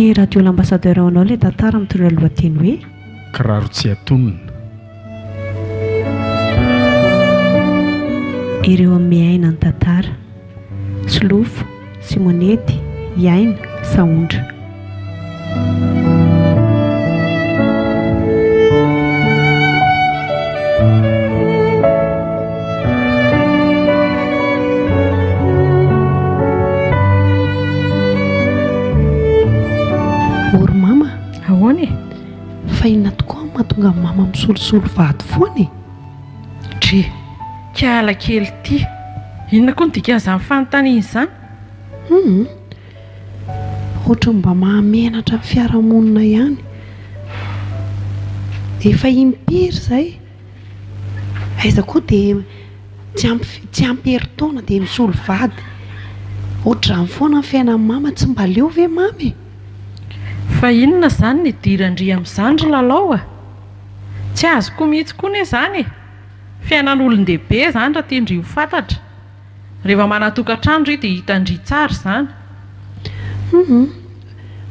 Atolotry ny Radio L'Ambassadeur ho anao ilay tantara mitondra lohateny hoe. Kiraro tsy atonina. Ireo amin'ny aina ny tantara. Solofo, Simonety, Iaina, Sahondra. Ô ry mama a! Ahoana e? Fa inona tokoa no mahatonga an'i mama misolosolo vady foana e? Dry! Kiala kely ity! Inona koa no dikan'izany fanontaniana izany? Hum! Ohatran'ny mba mahamenatra ny fiarahamonina ihany. Efa impiry izay? Aiza koa dia tsy ampy tsy ampy herintaona dia misolo vady. Ohatr'izany foana ny fiainan'i mama, tsy mba leo ve mama e? Fa inona izany ny idiran-dry amin'izany ry Lalao a? Tsy azoko mihitsy koa anie izany e! Fiainan'olon-dehibe izany raha tian-dry ho fantatra. Rehefa manan-tokantrano ry dia hitan-dry tsara izany. Hum,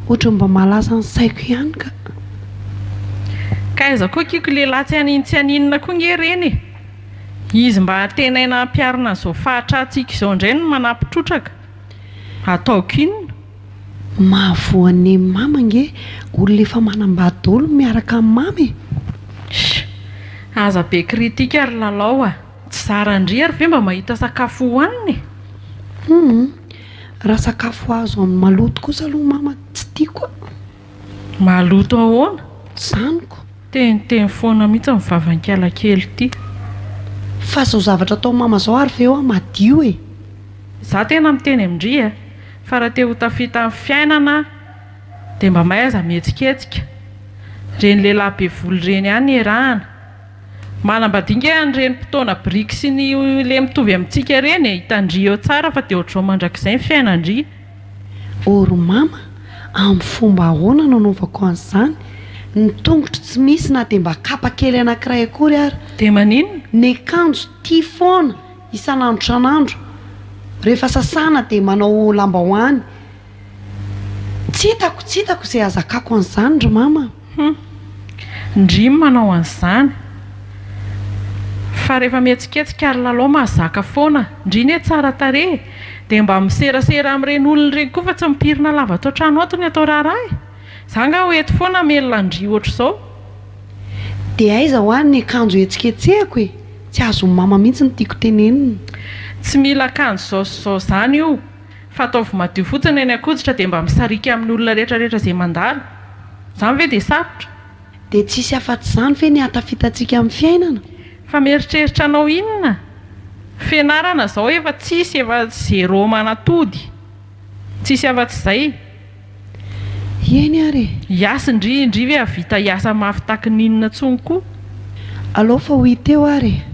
ohatran'ny mba mahalasa ny saiko ihany ka. Ka aiza koa kiko lehilahy tsy hanin tsy haninona koa nge ireny e! Izy mba antenaina hampiharina an'izao fahatrantsika izao indray no manampy trotraka. Ataoko inona? Mahavoa an'i Neny Mama ange olona efa manambady daholo no miaraka amin'i Mama e! Sh! Aza be kritika ry Lalao a! Tsy zaran-dry ary ve mba mahita sakafo hohanina e? Humm, raha sakafo azo amin'ny maloto kosa aloha mama tsy tiako a! Maloto ahoana? Zany ko! Teniteny foana mihitsy ny vavan'ikala kely ity. Fa zao zavatra ataon'i mama zao ary ve hoa madio e? Za tena miteny amin-dry a! Fa raha te ho tafita amin'ny fiainana dia mba mahaiza mihetsiketsika. Ireny lehilahy be volo ireny ihany iarahana. Manambadia nge an'ireny mpitaona biriky sy ny le mitovy amintsika ireny e, hitan-dry eo tsara fa dia ohatr'izao mandrakizay ny fiainan-dry. Ô ry mama, amin'ny fomba ahoana no anaovako an'izany? Ny tongotro tsy misy na dia mba kapa kely anankiray akory ara. Dia maninona? Ny akanjo tia foana, isan'andro isan'andro. Rehefa sasana dia manao lambahoany. Tsy hitako, tsy hitako izay hazakako an'izany ry mama. Hum. Ndry manao an'izany. Fa rehefa mihetsiketsika ary lalao mahazaka foana. Ndry ne tsara tarehy e. Dia mba miserasera amin'ireny olona ireny koa fa tsy mipirina lava ato an-trano ato ny atao raharaha e. Za angaha ho eto foana hamelona an-dry ohatr'izao? Dia aiza hoa ny akanjo hetsiketsehako e? Tsy azon'i mama mihitsy ny tiako tenenina. Tsy mila akanjo izao sy izao izany io. Fa ataovy madio fotsiny eny an-koditra dia mba misariaka amin'ny olona rehetra rehetra izay mandalo. Izany ve dia sarotra? Dia tsisy afa-tsy izany ve ny hahatafitantsika amin'ny fiainana? Fa mieritreritra anao inona? Fianarana izao efa tsisy, efa zéro manatody. Tsisy afa-tsy izay. Eny ary e! Hiasa ndry, ndry ve hahavita hiasa mafy taky ny inona tsony koa? Alao fa ho hita eo ary e!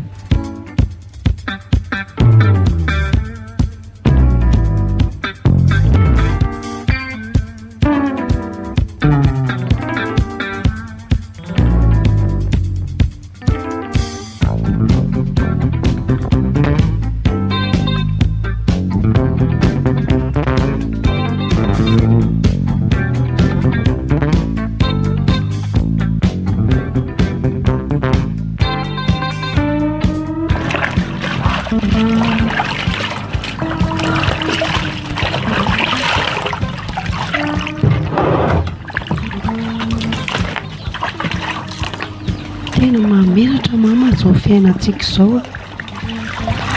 Tena mahamenatra mama izao fiainantsika izao a!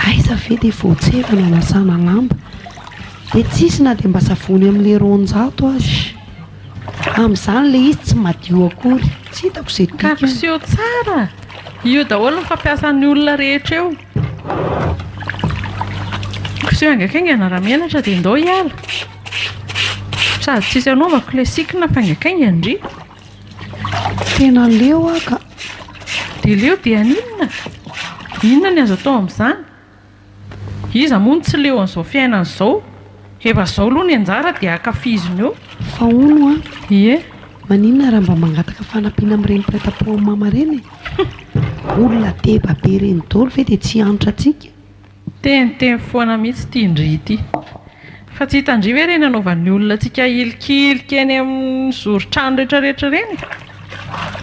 Aiza ve dia voatseva ny hanasana lamba? Dia tsisy na dia mba savony amin'ilay 200 aza. Amin'izany ilay izy tsy madio akory. Tsy hitako izay Ka dikany. koseho tsara! Io daholo ny fampiasan'ny olona rehetra eo. Koseho haingakaingana raha menatra dia ndao hiala. Sady tsisy anaovako ilay sikina fa haingakaingana ndry. Tena leo aho ka. Dia leo dia haninona? Inona ny azo atao amin'izany? Iza moa no tsy leo an'izao fiainana izao? Efa izao aloha ny anjara dia ankafizina eo. Fa hono an! Ie. Maninona raha mba mangataka fanampiana amin'ireny mpiray tampo amin'i mama ireny e? Olona deba be ireny daholo ve dia tsy hiantra antsika? Teniteny foana mihitsy ity ndry ity. Fa tsy hitan-dry ve ireny anaovan'ny olona antsika hilikilika eny amin'ny zoron-trano rehetrarehetra ireny e?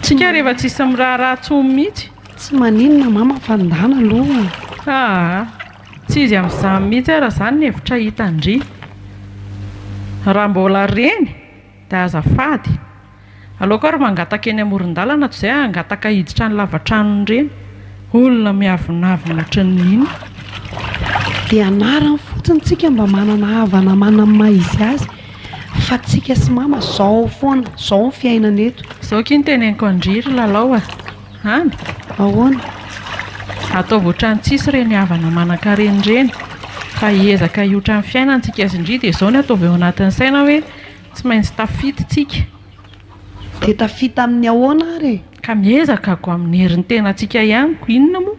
Tsika rehefa tsisy miraharaha intsony mihitsy. Tsy maninona mama fa ndana aloha. Aa! Tsy izy amin'izany mihitsy ara izany ny hevitra hitan-dry. Raha mbola reny dia azafady. Aleoko ary mangataka eny amoron-dalana toy izay hangataka hiditra any lava-tranony ireny. Olona miavonavona ohatran'ny inona. Dia anarany fotsiny tsika mba manana havana manana ny maha izy azy fa tsika sy mama zao foana, zao ny fiainana eto. Zao akia no teneniko an-dry ry Lalao a! Any? Ahoana? Ataovy ohatran'ny tsisy ireny havana manan-karena ireny fa hiezaka hiotra ny fiainana tsika sy ndry dia izao no ataovy ao anatin'ny saina hoe Tsy maintsy tafita tsika. Dia tafita amin'ny ahoana ary e? Ka miezaka ko amin'ny herin'ny tenantsika ihany ko inona moa?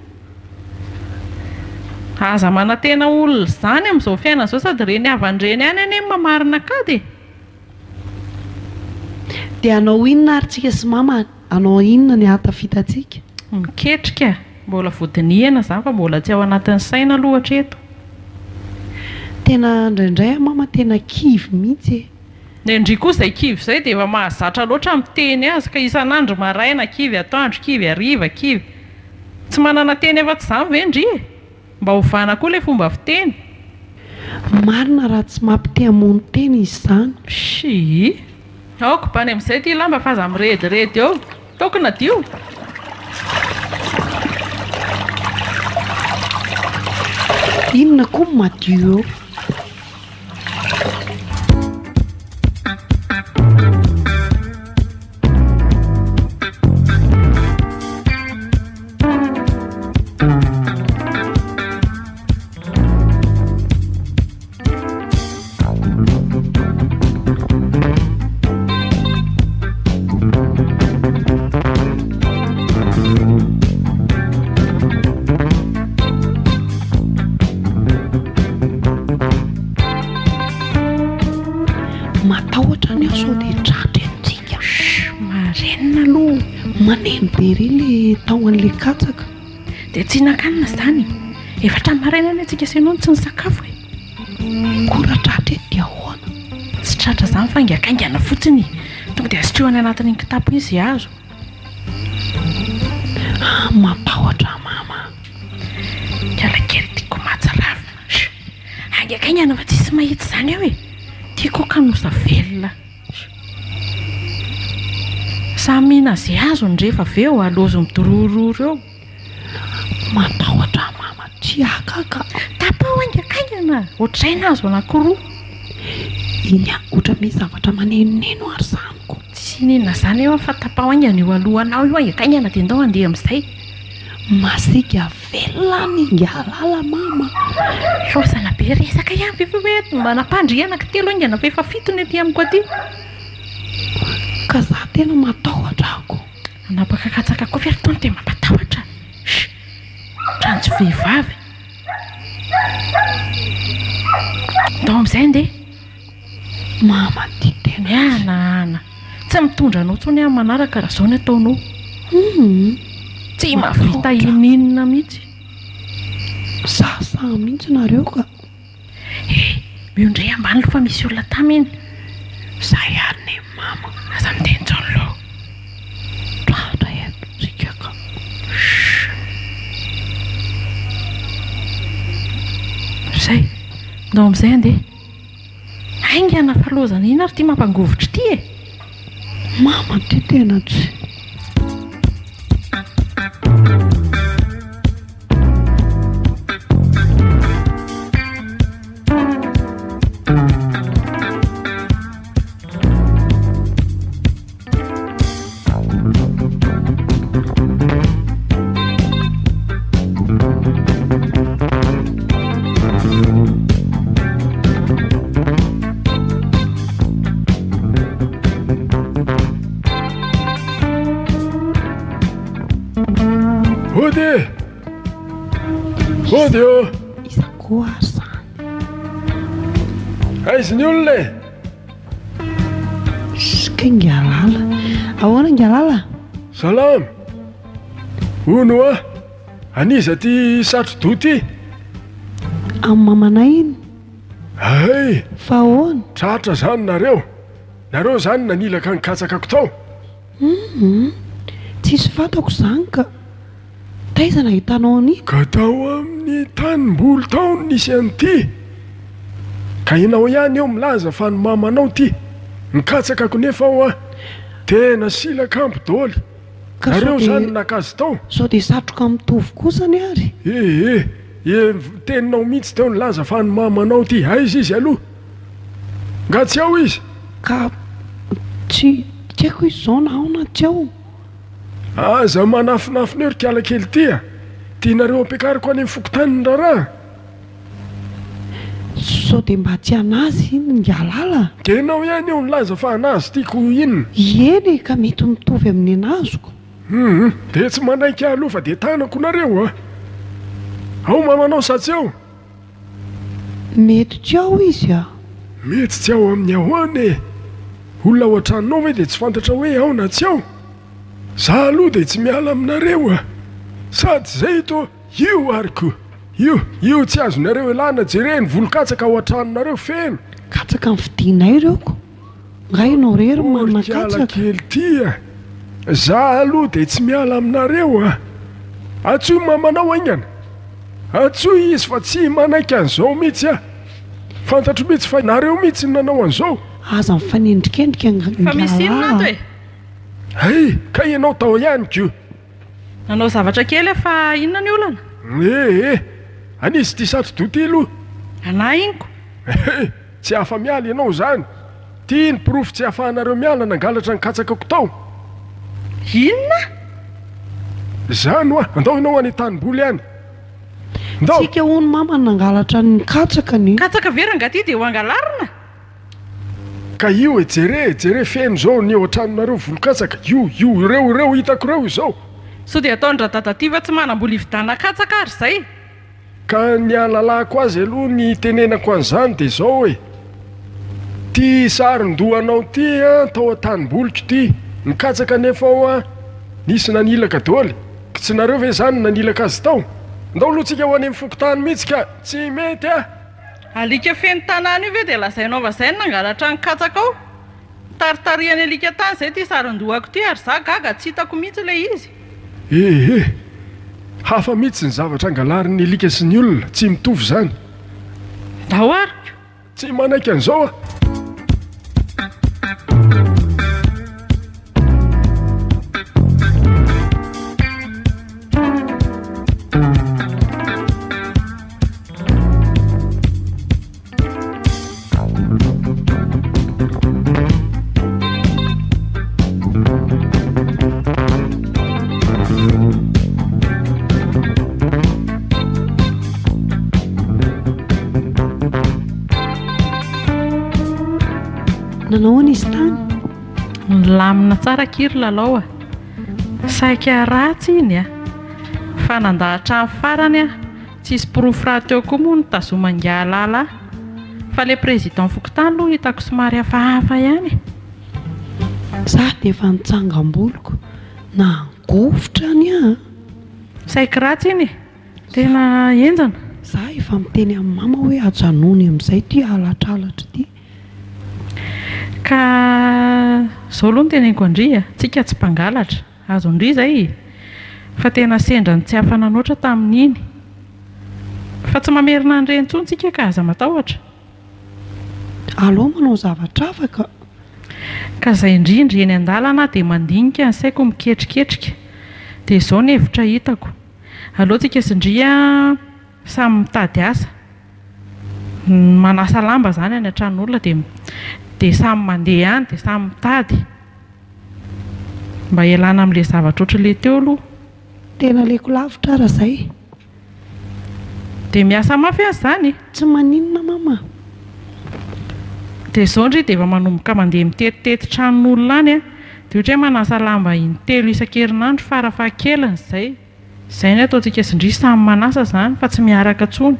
Aza manantena olona izany amin'izao fiainana izao sady ireny havana ireny ihany anie no mamarina kady e! Dia hanao inona ary tsika sy mama hanao inona ny hahatafita antsika? Miketrika, mbola vao dinihana izany fa mbola tsy ao anatin'ny saina aloha hatreto. Tena indraindray aho mama tena kivy mihitsy e. Ny an-dry koa izay kivy izay dia efa mahazatra loatra miteny azy ka isan'andro maraina kivy, atoandro kivy, hariva kivy. Tsy manana teny afa-tsy izany ve ndry e? Mba ovana koa ilay fomba fiteny. Marina raha tsy mampite hamono tena izy izany. Shii. Aoka bany amin'izay ity lamba fa aza mirediredy eo. Toky nadio. Inona koa no madio eo? Matahotra anie aho sao dia tratra eto tsika. Shh, marenina aloha. Maneno be ery le tahon'le katsaka. Dia tsy hihinan-kanina izany? Efa hatramin'ny maraina anie tsika sy ianao no tsy nisakafo e. Koa raha tratra eto dia ahoana? Tsy tratra izany fa haingankaingana fotsiny. Tonga dia asitrio any anatin'iny kitapo iny izay azo. Ah, mampatahotra ahy mama. Miala kely tiako mahatsiravina. Shh, haingankaingana fa tsisy mahita izany eo e. Tiako aho kanosa velona. Samy mihina ze azony rehefa avy eo alozo midorororo eo. Matahotra aho mama tsy haka ka. Tapaho haingankaingana ohatrizay nahazo anankiroa. Iny a, ohatra misy zavatra manenoneno ary izany ko. Tsisy ininona izany eo fa tapaho haingana io alohanao io haingankaingana dia ndao handeha amin'izay. Masiaka velona ny ingahy lala mama. Laozana be resaka ihany ve fa hoe mba nampandry anankitelo haingana fa efa fito ny aty amiko aty. Ka za tena matahotra aho ko. Hanapaka katsaka koa ve ry tony dia mampatahotra. Shh! Ohatran'ny tsy vehivavy. Ndao amin'izay andeha. Mama ty tena tsy. Mihanahana. Tsy mitondra anao intsony aho manaraka raha izao ny ataonao. Humm. Tsy mahavita ininona mihitsy. Sahasaha mihitsy nareo ka. He! Miondreha ambany aloha fa misy olona tamy iny. Zay ary ne mama. Aza miteny intsony aloha. Tratra eto tsika ka. Shh. Zay. Ndao amin'izay andeha. Haingana fa lozana inona ary ity mampangovitra ity e! Mama ty tena tsy. Hody e! Hody ô! Iza koa ary izany? Aiza ny olona e? Kay Ngalala. Ahoana Ngalala? Salama. Hono hoa, an'iza ty satro-doha ty? An'i mamanay iny. Hay! Fa ahoana? Tratra izany nareo! Nareo izany nanilaka ny katsakako tao? Humm! Tsisy fantako izany ka! Taiza nahitanao an'iny? Ka tao amin'ny tanimboly tao no nisy an'ity! Ka ianao ihany eo milaza fa ny mamanao ity! Ny katsakako nefa ao an! Tena silakambo doly! Ka sao Nareo izany dia naka azy tao? sao dia satroka mitovy kosany ary? Ee, e, teninao mihitsy teo nilaza fa ny mamanao ity! Aiza izy aloha? Nga tsy ao izy? Ka tsy tsy haiko izy izao na ao na tsy ao. Aza manafinafina eo ry kiala kely ity a! Tianareo ampiakariko any amin'ny fokontany ny raharaha? Sao dia mba tsy an'azy iny Ngalala? Dia ianao ihany eo nilaza fa an'azy ity ko inona? Ieny e, ka mety mitovy amin'ny an'azoko. Hum, dia tsy manaiky ahy aloha fa dia tanako nareo a! Ao mamanao sa tsy ao? Mety tsy ao izy a! Mety tsy ao amin'ny ahoana e? Olona ao an-tranonao ve dia tsy fantatra hoe ao na tsy ao? Za aloha dia tsy miala aminareo a! Sady zay to io ary ko! Io, io tsy azonareo elana jereo ny volon-katsaka ao an-tranonareo feno! Katsaka ny fidinay ireo ko! Nga ianao rery no manana Ory kiala katsaka? kely ty a! Za aloha dia tsy miala aminareo a! Antsoy mamanao haingana! Antsoy izy fa tsy manaiky an'izao mihitsy aho! Fantatro mihitsy fa nareo mihitsy no nanao an'izao! Aza mifanendrikendrika Fa misy inona ato ingahy e? Hay! Kay ianao tao ihany ko! Nanao zavatra kely aho fa inona ny olana? Ee! An'iza ity satro-doha ity aloha? Anah iny ko! Ee! Tsy afa-miala ianao izany! Ity ny porofo tsy ahafahanareo miala nangalatra ny katsakako tao! Inona? Izany hoa! Andao ianao any an-tanimboly any! Ndao! Tsika hono mama no nangalatra ny katsakany. Katsaka ve rangaha ity dia ho angalarina? Ka io e, jere e, jere feno izao ny eo an-tranonareo volon-katsaka, io, io, ireo, ireo hitako ireo izao. Sao dia ataon-dRadada ity fa tsy manam-bola hividianana katsaka ary izay? Ka ny ahalalako azy aloha ny hitenenako an'izany dia izao e, Ity saron-dohanao ity an, tao an-tanimboliko ity, ny katsaka anefa ao an, nisy nanilaka doly, tsy nareo ve izany no nanilaka azy tao? Ndao aloha tsika ho any amin'ny fokontany mihitsy ka, tsy mety a! Alika feno tanàna io ve dia lazainao fa izay no nangalatra ny katsaka ao? Taritarihany alika tany izay ity saron-dohako ity ary za gaga tsy hitako mihitsy ilay izy. Ehe! Hafa mihitsy ny zavatra angalarin'ny alika sy ny olona, tsy mitovy izany. Ndao ary ko! Tsy manaiky an'izao aho. Nanao ahoana izy tany? Nilamina tsara akia ry Lalao a! Saika ratsy iny a! Fa nandà hatramin'ny farany aho. Tsisy porofo rahateo koa moa ny tazoman'ingahy Lala fa le président fokontany aloha hitako somary hafahafa ihany e. Za dia efa nitsangam-boliko nangovitra ny ahy. Saiky ratsy iny e! Tena henjana. Za efa miteny amin'i mama hoe ajanony amin'izay ity halatralatra ity. Ka zao aloha no teneniko an-dry a, tsika tsy mpangalatra. Azon-dry izay e! Fa tena sendra ny tsy afa-nanoatra tamin'iny. Fa tsy mamerina an'ireny intsony tsika ka aza matahotra. Aleo manao zavatra hafa ka. Ka izay indrindra, eny an-dalana aho dia mandinika ny saiko miketriketrika. Dia izao ny hevitra hitako. Aleo tsika sy ndry samy mitady asa. Manasa lamba izany any an-tranon'olona dia dia samy mandeha any dia samy mitady. Mba hialana amin'ilay zavatra ohatr'ilay teo aloha. Tena aleoko lavitra ara zay. Dia miasa mafy aza izany e! Tsy maninona mama. Dia izao ndry dia efa manomboka mandeha mitetitety tranon'olona any a! Dia ohatra hoe manasa lamba intelo isan-kerinandro fara fahakeliny izay. Izay ny ataontsika sy ndry samy manasa izany fa tsy miaraka intsony.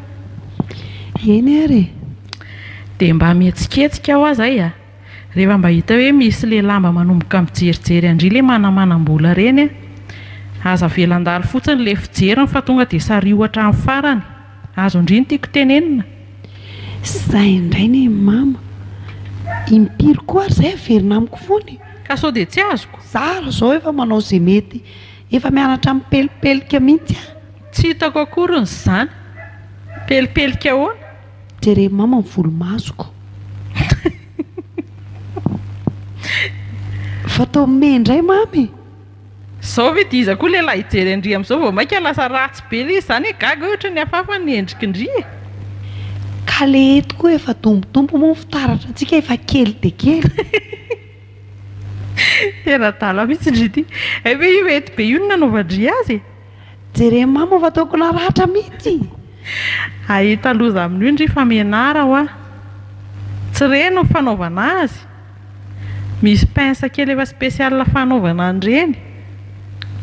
Eny ary e! Dia mba mihetsiketsika aho aza ay a! Rehefa mba hita hoe misy lehilahy mba manomboka mijerijery an-dry le manamanam-bola ireny a! Aza avela handalo fotsiny le fijeriny fa tonga dia sariho hatramin'ny farany. Azon-dry ny tiako tenenina. Zay indray ne mama. Impiry koa ary zay averina amiko foana e. Ka sao dia tsy azoko? Za ary zao efa manao ze mety, efa mianatra mipelipelika mihitsy aho. Tsy hitako akory ny izany. Mipelipelika ahoana? Jeren'i mama ny volomasoko. Fa toa mimehy indray mama e. Zao ve dia iza koa lehilahy hijery an-dry amin'izao vao maika lasa ratsy be le izy zany e, gaga hoe ohatran'ny hafahafa ny endriky-ndry e. Ka le eto koa efa dombodombo moa ny fitaratra antsika efa kely dia kely. Tena adala mihitsy ndry ity. Hay ve io ety be io no nanaovan-dry azy e. Jereo mama fa ataoko naratra mihitsy. Hahita loza amin'io ndry fa menara hoa. Tsy re no fanaovana azy. Misy pince kely efa spécial fanaovana an'ireny.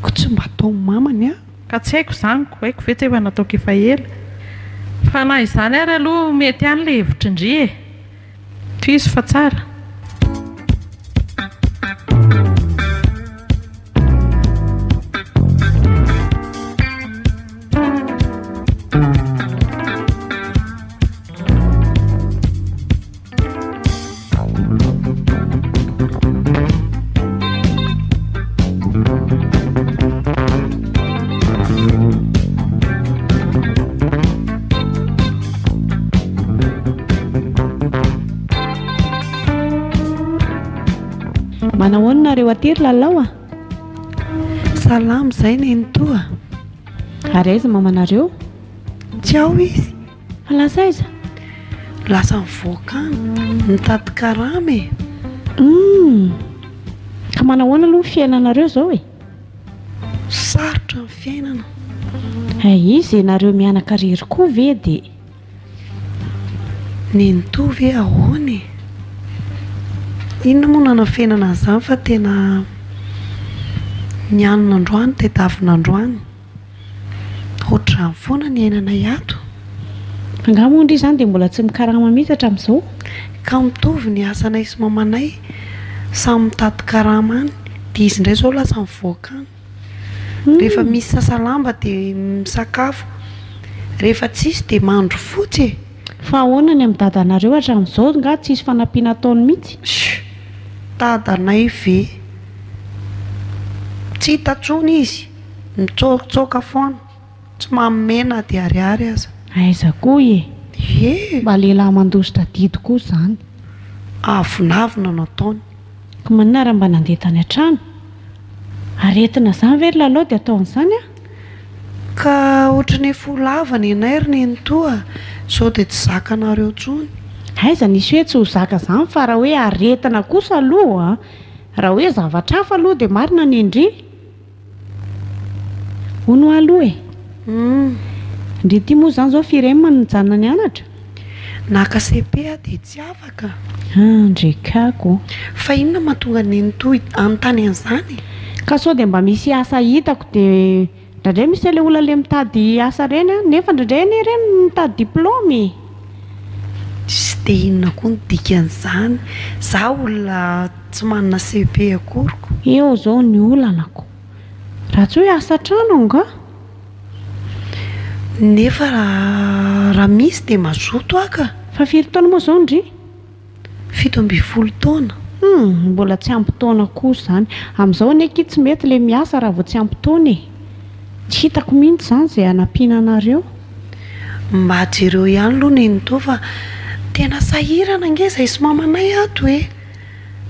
Ko tsy mba ataon'i mama ny ahy. Ka tsy haiko izany ko, haiko ve tsy efa nataoko efa ela. Fa na izany ary aloha mety ihany ilay hevitry ndry e. Tohizo fa tsara. Manahoana nareo aty ry Lalao a? Salama izay nenitoa. Ary aiza mamanareo? Tsy ao izy. Fa lasa aiza? Lasa nivoaka any, nitady karama e. Humm! Ka manahoana aloha ny fiainanareo izao e? Sarotra ny fiainana. Hay iza e, nareo mianaka rery koa ve dia. Nenitoa ve ahoana e? Inona moa no nanafenana an'izany fa tena ny hanina androany tedavina androany. Ohatr'izany foana ny iainanay ato. Angaha moa ndry izany dia mbola tsy mikarama mihitsy hatramin'izao? Ka mitovy ny asanay sy mamanay, samy mitady karama any, dia izy indray izao lasa mivoaka any. Rehefa misy sasa lamba dia misakafo, rehefa tsisy dia mandry fotsy e! Fa ahoana ny amin'i dadanareo hatramin'izao, angaha tsisy fanampiana ataony mihitsy? Chut! Dadanay ve? Tsy hita intsony izy! Mitsaotsaoka foana, tsy manome na dia ariary aza. Aiza koa e! Ie! Mba lehilahy mandositra adidy koa izany. Avonavona no ataony. Ko maninona raha mba nandeha tany an-trano? Aretina izany ve ry Lalao dia atao an'izany an? Ka ohatran'ny efa ho lava nenay ry nenitoa a! Sao dia tsy zakanareo intsony. Aiza nisy hoe tsy ho zaka izany fa raha hoe aretina kosa aloha an! Raha hoe zavatra hafa aloha dia marina ny an-dry. Hono hoa aloha e! Humm. Ndry ity moa izany izao firy ème no nijanona nianatra? Naka cepe aho dia tsy afaka. Ah ndry kako o! Fa inona mahatonga nenitoa hanontany an'izany e? Ka sao dia mba misy asa hitako dia indraindray misy an'ilay olona ilay mitady asa ireny an, nefa indraindray anie ireny mitady diplaoma e! Tsy dia inona koa ny dikan'izany, za olona tsy manana cepe akory ko. Eo izao ny olana ko. Raha tsy hoe asa trano angaha? Nefa raha misy dia mazoto aho ka. Fa firy taona moa izao ndry? 17 taona. Hum, mbola tsy ampy taona koa izany. Amin'izao anie akia tsy mety ilay miasa raha vao tsy ampy taona e. Tsy hitako mihitsy izany izay hanampiana anareo. Mba jereo ihany aloha nenitoa fa tena sahirana ange izahay sy mamanay ato e.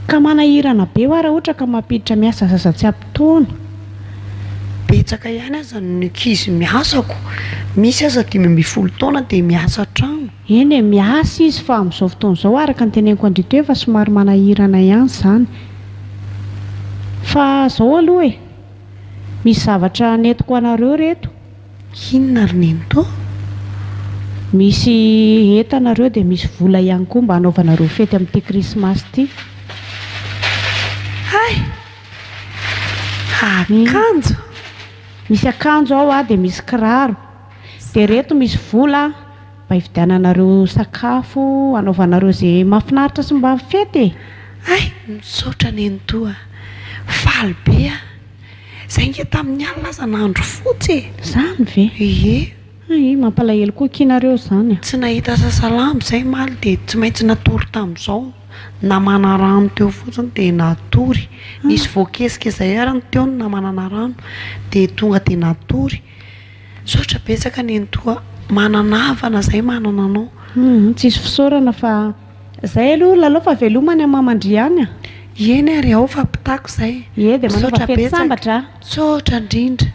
Ka manahirana be hoa raha ohatra ka mampiditra miasa zaza tsy ampy taona. Betsaka ihany aza ny ankizy miasa ko. Misy aza 15 taona dia miasa trano. Eny e, miasa izy fa amin'izao fotoana izao araka ny teneniko an-dry teo efa somary manahirana ihany izany. Fa izao aloha e, misy zavatra nentiko ho anareo ireto. Inona ry nenitoa? Misy entana ireo dia misy vola ihany koa mba hanaovanareo fety amin'ity krismasy ity. Hay! Akanjo? Misy akanjo ao dia misy kiraro. Dia ireto misy vola mba hividiananareo sakafo, hanaovanareo izay mahafinaritra sy mba fety e! Hay! Misaotra nenitoa a! Faly be aho. Izay ange tamin'ny alina aza nahandro fotsy e! Izany ve? Ie. Hay, mampalahelo koa akia nareo izany a. Tsy nahita sasa lamba izay omaly dia tsy maintsy natory tamin'izao. Namana rano teo fotsiny dia natory. Nisy voakesika izay ary ny teo ny namanana rano dia tonga dia natory. Misaotra betsaka nenitoa manana havana zay manana anao. Humm tsisy fisaorana fa zay aloha lalao fa veloma any amamandria any a. Eny ary ao fa ampitako zay. Ie dia manaova Misaotra fety betsaka. sambatra a. Misaotra indrindra.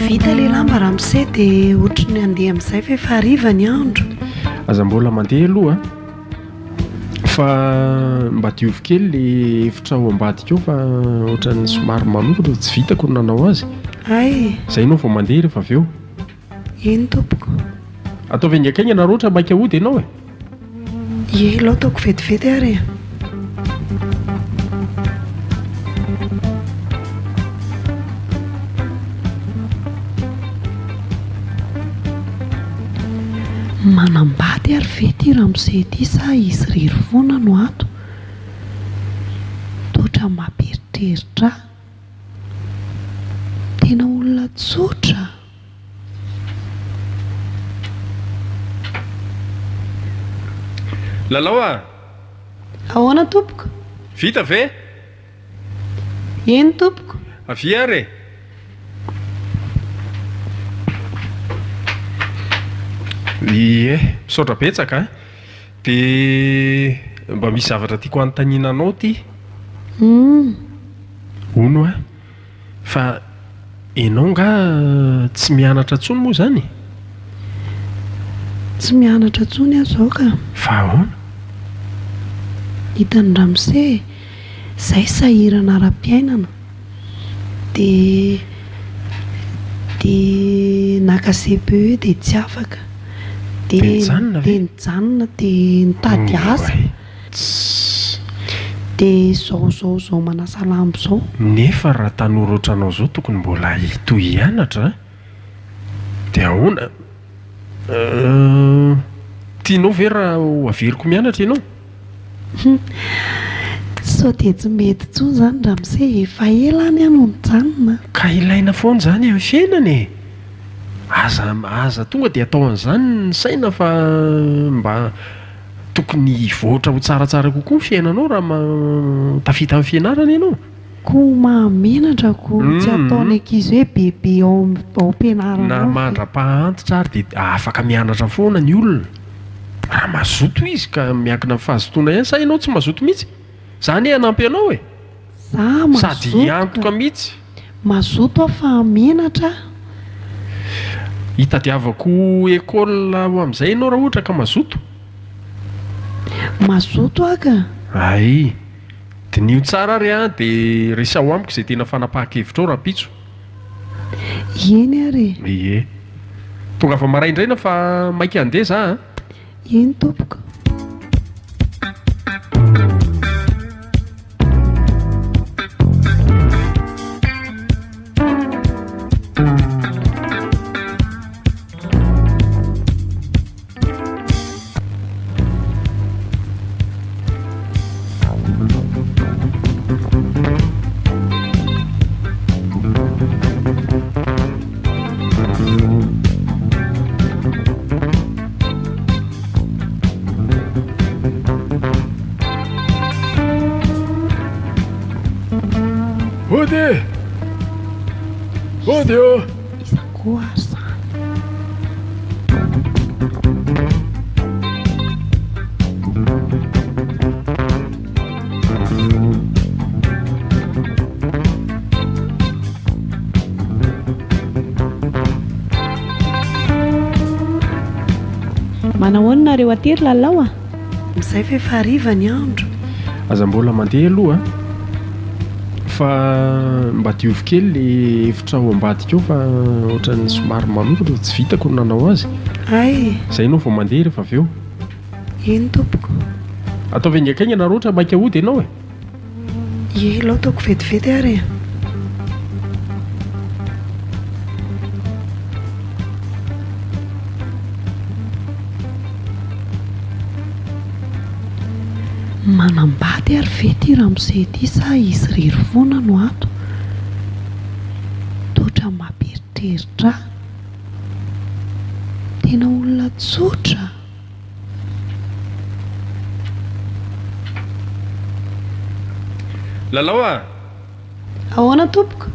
Vita ilay lamba ramose dia ohatry ny handeha amin'izay fa efa hariva ny andro. Aza mbola mandeha aloha a. Fa mba diovy kely le efitra ao ambadika ao fa ohatran'ny somary maloto fa tsy vitako ny nanao azy. Hay! Zay ianao vao mandeha rehefa avy eo. Eny tompoko. Ataovy haingankaingana raha ohatra maika hody ianao e. Ie, aleo ataoko vetivety ary e. Manambady ary ve ity ramose ity sa izy irery foana no ato? Toa ohatran'ny mampieritreritra ahy. Tena olona tsotra. Lalao a! Ahoana tompoko? Vita ve? Eny tompoko. Avia ary e! Ie, misaotra betsaka a! Dia mba misy zavatra tiako hanontaniana anao ity. Humm. Hono hoa, fa ianao angaha tsy mianatra intsony moa izany e? Tsy mianatra intsony aho izao ka. Fa ahoana? Hitan'i ramose e! Zay sahirana ara-piainana dia dia naka CPE dia tsy afaka Dia nijanona ve? dia nijanona dia nitady asa Tssy. dia zao zao zao manasa lamba zao. Nefa raha tanora ohatranao zao tokony mbola hitohy hianatra an! Dia ahoana? Euh, tianao ve raha ho averiko mianatra ianao? Hum, sao dia tsy mety intsony izany ramose e, efa ela any aho no nijanona. Ka ilaina foana izany amin'ny fiainana e! Aza, aza tonga dia atao an'izany ny saina fa mba tokony hivoatra ho tsaratsara kokoa ny fiainanao raha tafita amin'ny fianarana ianao. Ko mahamenatra ko tsy ataony ankizy hoe bebe ao ao am-pianarana Na ao ve? mandra-pahantitra ary dia afaka mianatra foana ny olona. Raha mazoto izy ka miankina amin'ny fahazotoana ihany sa ianao tsy mazoto mihitsy? Za anie hanampy anao e! Za Sady mazoto hiantoka ka. mihitsy. Mazoto aho fa menatra aho. Hitadiavako école ho amin'izay ianao raha ohatra ka mazoto. Mazoto aho ka. Hay. Diniho tsara ary an, dia resaho amiko izay tena fanapahan-kevitrao rahampitso. Eny ary e. Ie. Tongava maraindraina fa maika handeha za an. Eny tompoko. Hody e! Hody ô! Iza koa ary izany? Manahoana nareo aty ry Lalao a? Amin'izay fa efa hariva ny andro. Aza mbola mandeha aloha a! Fa mba diovy kely le efitra ao ambadika ao fa ohatran'ny somary maloto fa tsy vitako ny nanao azy. Hay! Zay ianao vao mandeha rehefa avy eo. Eny tompoko. Ataovy haingankaingana raha ohatra maika hody ianao e. Ie, aleo ataoko vetivety ary e. Manambady ary ve ity ramose ity sa izy irery foana no ato? Toa ohatran'ny mampieritreritra ahy. Tena olona tsotra. Lalao a! Ahoana tompoko?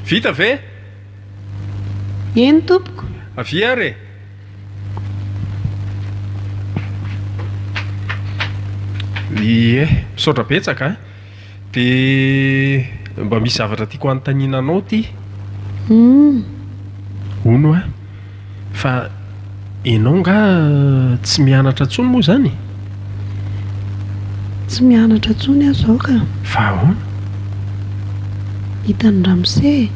Vita ve? Eny tompoko. Avia ary e! Ie, misaotra betsaka a! Dia mba misy zavatra tiako hanontaniana anao ity. Humm. Hono hoa, fa ianao angaha tsy mianatra intsony moa izany e? Tsy mianatra intsony aho izao ka. Fa ahoana? Hitan'i ramose e,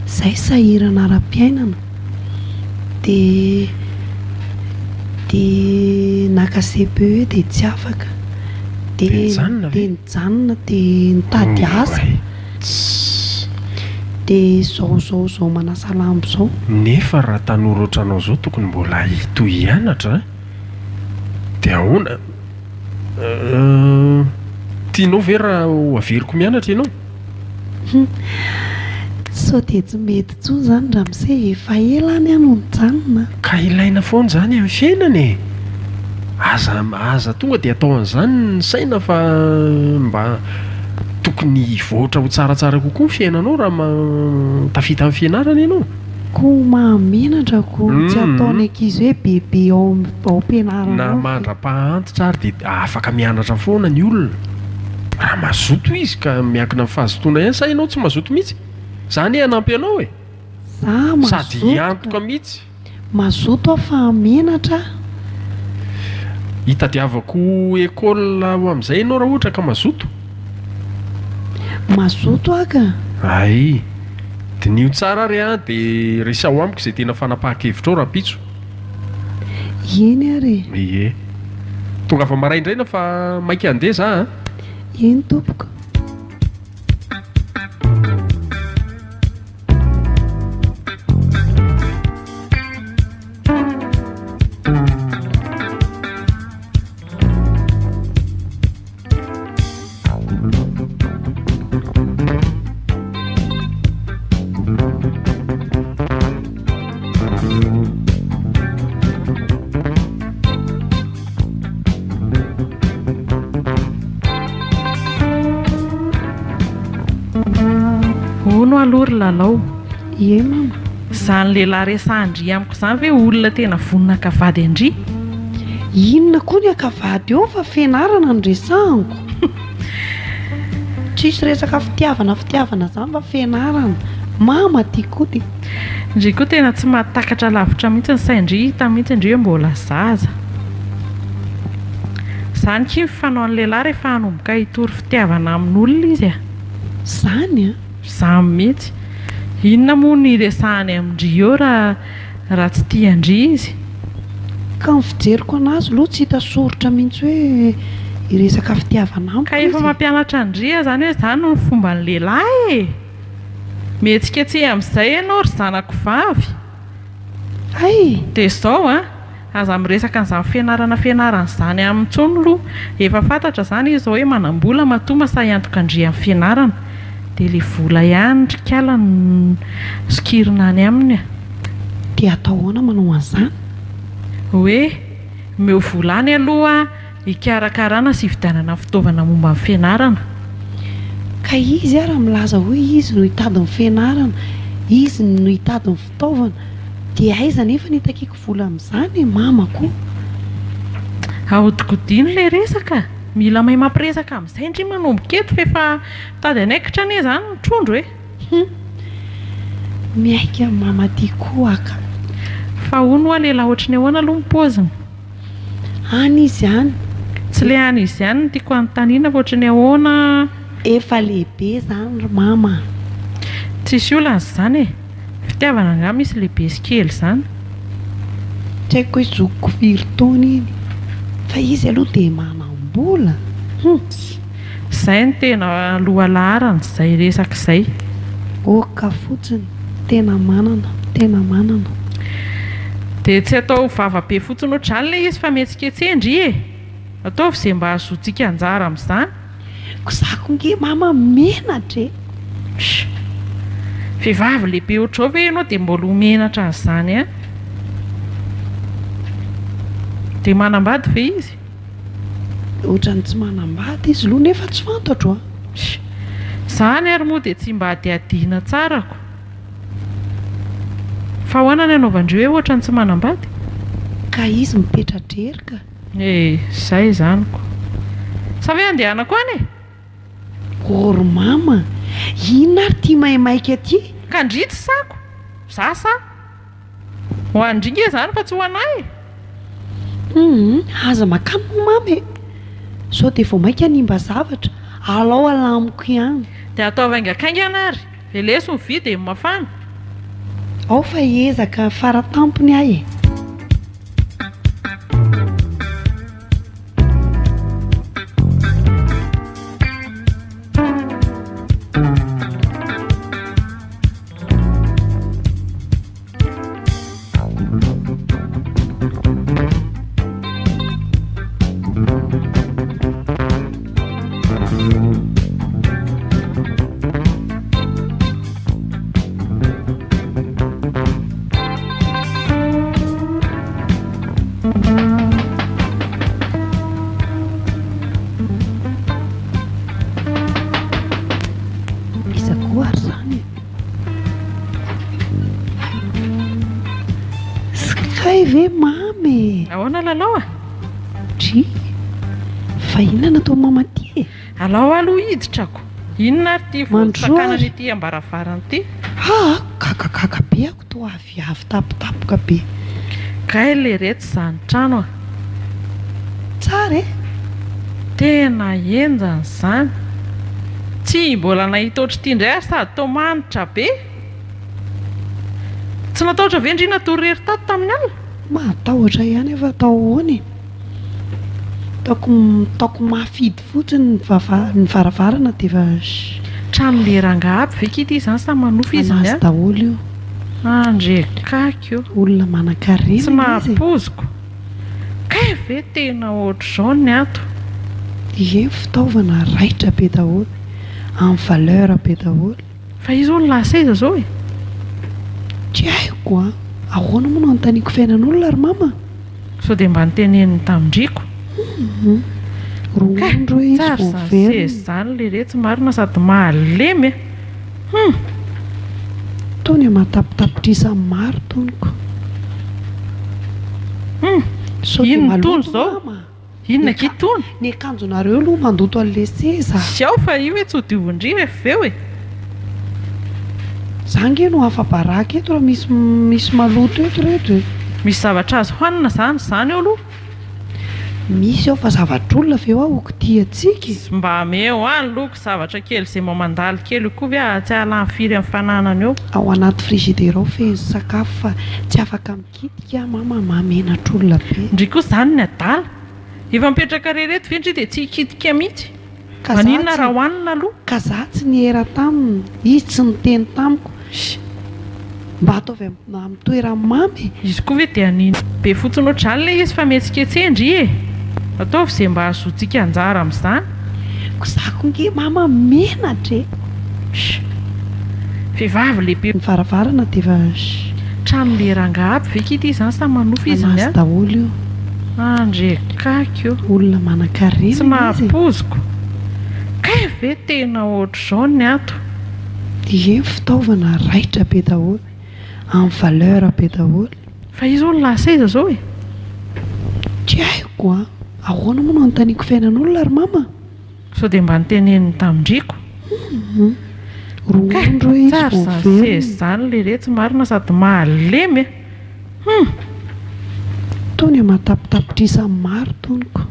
izay sahirana ara-piainana dia dia naka CPE dia tsy afaka. Dia nijanona ve? Dia nijanona dia nitady asa. Tssy. Dia izao izao izao manasa lamba izao. Nefa raha tanora ohatranao izao tokony mbola hitohy hianatra a! Dia ahoana? Euh, tianao ve raha ho averiko mianatra ianao? Hum, sao dia tsy mety intsony izany ramose e, efa ela any aho no nijanona. Ka ilaina foana izany amin'ny fiainana e! Aza aza tonga dia atao an'izany ny saina fa mba tokony hivoatra ho tsaratsara kokoa ny fiainanao raha tafita amin'ny fianarana ianao. Ko mahamenatra ko tsy ataony ankizy hoe bebe ao ao am-pianarana Na ao ve? mandra-pahantitra ary dia afaka mianatra foana ny olona. Raha mazoto izy ka miankina amin'ny fahazotoana ihany sa ianao tsy mazoto mihitsy? Za anie hanampy anao e! Za Sady mazoto ka. hiantoka mihitsy. Mazoto aho fa menatra aho. Hitadiavako école ho amin'izay ianao raha ohatra ka mazoto. Mazoto aho ka. Hay. Diniho tsara ary an, dia resaho amiko izay tena fanapahan-kevitrao rahampitso. Eny ary e. Ie. Tongava maraindraina fa maika handeha za an. Eny tompoko. Hono aloha ry Lalao. Ie mama. Izany lehilahy resahan-dry amiko izany ve olona tena vonona haka vady an-dry? Inona koa ny haka vady eo fa fianarana no resahako. Tsisy resaka fitiavana fitiavana izany fa fianarana. Mama ty koa dia. Ndry koa tena tsy mahatakatra lavitra mihitsy ny sain-dry, hita mihitsy ndry hoe mbola zaza. Zany ki ny fanaon'ny lehilahy rehefa hanomboka hitory fitiavana amin'olona izy a! Zany an! Zany mihitsy. Inona moa no hiresahany amin-dry eo raha raha tsy tia an-dry izy? Ka ny fijeriko anazy aloha tsy hita soritra mihitsy hoe hiresaka fitiavana amiko Ka efa izy e! mampianatra an-dry aho zany hoe zany no fomban'ny lehilahy e! Mihetsiketseha amin'izay ianao ry zanako vavy! Hay! Dia izao an! Aza miresaka an'izany fianarana fianarana izany aminy intsony aloha. Efa fantatra izany izy izao hoe manam-bola matoa masahy hiantoka an-dry amin'ny fianarana. Dia ilay vola ihany ry kala no sokirina any aminy a! Dia atao ahoana manao an'izany? Hoe omeo vola any aloha hikarakarana sy hividianana fitaovana momba ny fianarana. Ka izy ara milaza hoe izy no hitady ny fianarana, izy no hitady ny fitaovana, dia aiza anefa ny hitakiako vola amin'izany e mama ko! Ahodikodino ilay resaka, mila mahay mampiresaka amin'izay ndry manomboka eto fa efa mitady hanaikitra anie izany ny trondro e! Hum! Miaiky amin'i mama ty koa aho ka! Fa hono hoa lehilahy ohatry ny ahoana aloha ny paoziny? Any izy any. Tsy le any izy any no tiako hanontaniana fa ohatry ny ahoana. Efa lehibe izany ry mama a! Tsisy olana izany e! Fitiavana angaha misy lehibe sy kely izany? Tsy haiko hoe zokiko firy taona iny fa izy aloha dia manam-bola hum! Izay no tena lohalaharana izay resaka izay. Ok fotsiny, tena manana, tena manana. Dia tsy atao vava be fotsiny ohatr'izany ilay izy fa mihetsiketseha ndry e! Ataovy izay mba hahazoantsika anjara amin'izany. Ko za ko nge mama menatra e! Sh! Vehivavy lehibe ohatr'izao ve ianao dia mbola ho menatra an'izany ihany? Dia manambady ve izy? Ohatran'ny tsy manambady izy aloha nefa tsy fantatro a! Sh! Izany ary moa dia tsy mba hadihadiana tsara ko! Fa ahoana ny anaovan-dry hoe ohatran'ny tsy manambady? Ka izy mipetra-drery ka! Eh, zay izany ko. Sa ve andehanako any e? Ô ry mama, inona ary ity maimaika ity? Ka ndry tsy sako, za sa? Ho an-dry nge izany fa tsy ho anah e! Humm, aza makany moa mama e! Sao dia vao mainka hanimba zavatra, alao alamiko ihany. Dia ataovy haingakaingana ary, veleso ny vy dia mafana. Ao fa hiezaka faratampony aho e! Iza koa ary izany e? Skay ve mamy e? Ahoana Lalao a? Dry, fa inona no ataon'i mama aty e? Alao aloha hiditra ko! Inona ary ity Mandrosoa voasakanana ary. ety am-baravarana ity? Aa, gagagaga be aho toa avy avy tampotampoka be. Kay leretsy izany trano a! Tsara e! Tena henjana izany! Tsy mbola nahita ohatr'ity indray aho sady toa manitra be! Tsy natahotra ve ndry natory irery tato tamin'ny alina? Mahatahotra ihany aho fa atao ahoana e! Ataoko ataoko mafy hidy fotsiny ny vava ny varavarana dia efa sh. Trano le rangaha aby ve ki ity izany sa manofy izy ny Anazy ahy? daholo io. Andre kaky o. Olona manankarena Tsy izy e. mahampoziko. Kay ve tena ohatr'izao ny ato? Ie fitaovana raitra be daholo, en valeur be daholo. Fa izy hono lasa aiza zao e? Tsy haiko a! Ahoana moa no anontaniako fiainan'olona ry mama? Sao dia mba noteneniny tamin-driko? Humm! Roa Kay! andro hoe izy Tsara vao izany velona. seza izany leretsy marina sady malemy a! Humm! Tony aman-tapitapitrisa maro tony ko. Humm! Sao dia Inona itony maloto izao? mama? Inona akia itony? Ny akanjonareo aloha mandoto an'ilay seza. Tsy ao fa io hoe tsy ho diovin-dry rehefa avy eo e! Za nge no afa-baraka eto raha misy misy maloto eto reto e! Misy zavatra azo hanina zany izany eo aloha? Misy ao fa zavatr'olona ve hoa ho kitihantsika e? Mba ameo ahy ny loko zavatra kely izay mba mandalo kely io koa ve aho tsy hahalany firy amin'ny fananana eo. Ao anaty frigidaire ao feno sakafo fa tsy afaka mikitika aho mama mahamenatr'olona be. Ndry koa zany ny adala. Efa mipetraka rery eto ve ndry dia tsy hikitika mihitsy? Ka za Maninona tsy raha hohanina aloha? Ka za tsy niera taminy, izy tsy niteny tamiko. Sh! Mba ataovy amin'ny toeran'i Mamy e! Izy koa ve dia hanino be fotsiny ohatr'izany ilay izy fa mihetsiketseha ndry e! Ataovy izay mba hahazoantsika anjara amin'izany. Ko za ko nge mama menatra e! Sh! Vehivavy lehibe. Ny varavarana dia efa sh! Trano le rangaha aby ve ki ity izany sa manofy izy ny Anazy ahy? daholo io. Andre kaky o! Olona manankarena Tsy izy e! mahampoziko. Kay ve tena ohatr'izao ny ato? Ie fitaovana raitra be daholo, en valeur be daholo. Fa izy hono lasa aiza zao e? Tsy haiko a! Ahoana moa no anontaniako fiainan'olona ry mama? Sao dia mba noteneniny tamin-driko? Humm! Roa Kay! andro hoe izy Tsara vao izany velona. seza izany leretsy marina sady malemy a! Humm! Tony aman-tapitapitrisa maro tony ko.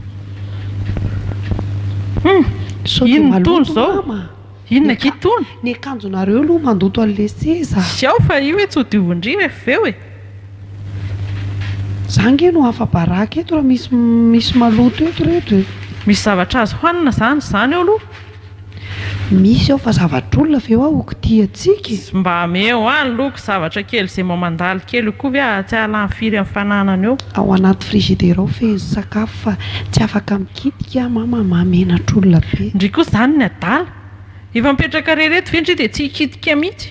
Humm! Sao dia Inona itony maloto izao? mama? Inona akia itony? Ny akanjonareo aloha mandoto an'ilay seza. Tsy ao fa io hoe tsy ho diovin-dry rehefa avy eo e! Za ange no afa-baraka eto raha misy misy maloto eto reto e! Misy zavatra azo hanina zany izany eo aloha? Misy ao fa zavatr'olona ve hoa ho kitihantsika e! Mba ameo ahy ny loko zavatra kely izay mba mandalo kely io koa ve aho tsy hahalany firy amin'ny fananana eo. Ao anaty frigidaire ao feno sakafo fa tsy afaka mikitika aho mama mahamenatr'olona be. Ndry koa izany ny adala! Efa mipetraka rery eto ve ndry dia tsy hikitika mihitsy?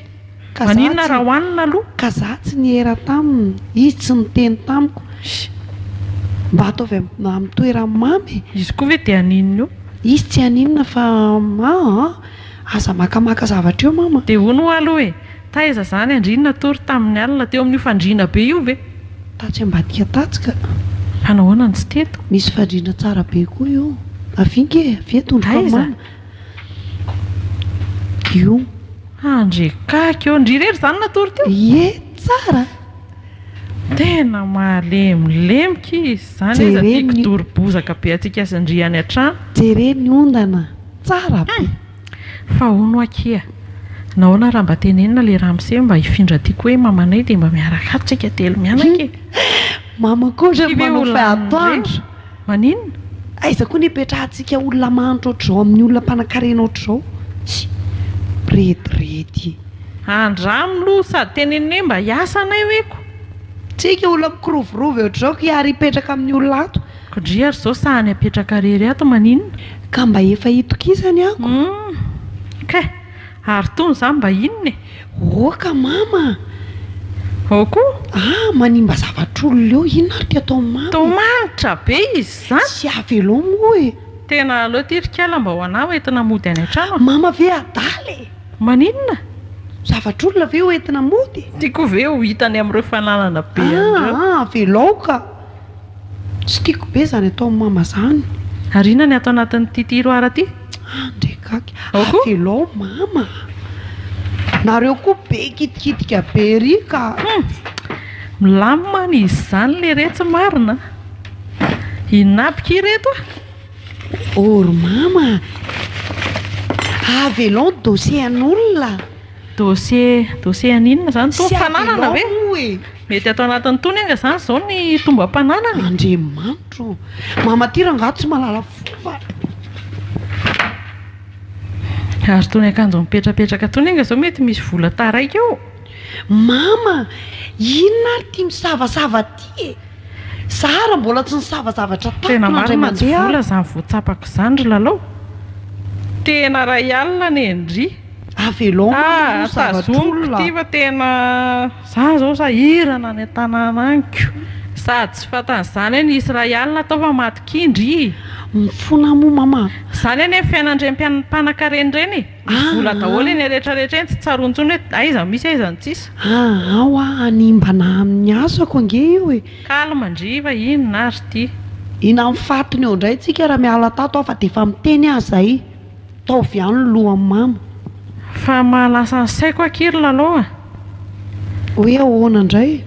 Ka za Maninona tsy raha hohanina aloha? Ka za tsy niera taminy, izy tsy niteny tamiko. Mba ataovy amin'ny toeran'i mama e. Izy koa ve dia haninona eo? Izy tsy haninona fa aa aza makamaka zavatra eo mama. Dia hono hoa aloha e, taiza izany andry natory tamin'ny alina teo amin'io fandriana be io ve? Tatsy ambadika tatsy ka. Fa nahoana no tsy teto? Misy fandriana tsara be koa io. Avia nge e, avia tondroko amin'i Aiza? mama. Io. Andry kaky ô, ndry irery izany natory teo? Ie, tsara. Tena malemilemika izy izany, aiza Jereo ty ny. kidoro bozaka be antsika sy ndry any an-trano. Jereo ny ondana, tsara be. Fa hono akia, nahoana raha mba tenenina le ramose mba hifindra aty koa hoe mamanay dia mba miaraka ato tsika telo mianaka e. Mama koa Ty ohatran'ny ve manao ho fay lanin'ny atoandro. reny? Maninona? Aiza koa ny hipetrahantsika olona mahantra ohatr'izao amin'ny olona mpanankarena ohatr'izao? Tsia, mirediredy. Andramo aloha sady tenenina hoe mba hiasa anay hoe ko. Tsika olona mikirovirovy ohatr'izao ki ary hipetraka amin'ny olona ato. Ko ndry ary izao sahany hapetraka rery ato maninona? Ka mba efa itokisany ako. Humm. Kay. Ary tony izany mba inona e? Oka mama! Ao koa? Ah, manimba zavatr'olona eo, inona ary ty ataon'i mama e? Toa manitra be izy izany. Tsy avelao moa e! Tena aleo ity ry kala mba ho anah ho entina mody any an-trano a! Mama ve adala e? Maninona? Zavatr'olona ve ho entina mody e? Tiako ve ho hitany amin'ireo fananana be an'ireo? Ah, avelao ka! Tsy tiako be zany ataon'i mama zany. Ary inona ny ato anatin'ity tiroir ity? Andre gaga. Ao koa? Avelao mama a. Nareo koa be kitikitika be ery ka. Hum! Milamina any izy izany leretsy marina a! Inona aby ki ireto a? Oh ry mama a! Avelao ny dossier an'olona. Dossier, dossier an'inona izany itony? Tsy Fananana avelao ve? moa e! Mety ato anatin'itony anga izany izao ny tombam-pananana e? Andriamanitra ô! Mama ty rangaha tsy mahalala fomba. Ary itony akanjo mipetrapetraka itony anga izao mety misy vola taraiky ao? Mama, inona ary ity misavasava ity e? Za ary mbola tsy nisava zavatra tamiko Tena na indray marina tsy mandeha vola ary. izany voatsapako izany ry Lalao. Tena ray alina anie ndry. Avelao mama Ah, aloha tazomiko zavatr'olona. ity fa tena za zao sahirana any an-tanàna any ko. Sady tsy fantan'izany hoe nisy ray alina tao fa maty kindry e. Mifona moa mama. Izany anie ny fiainan-dreny mpanankarena ireny e. Misy vola daholo eny rehetra rehetra eny, tsy tsaroany intsony hoe aiza no misy aiza no tsisy. Aa hoa hanimbana amin'ny asako ange io e. Calme ndry fa inona ary ity. Ina amin'ny fatiny eo indray tsika raha miala tato aho fa dia efa miteny aho zay. Taovy ihany ny lohan'i mama. Fa mahalasa ny saiko akia ry Lalao a! Hoe ahoana indray?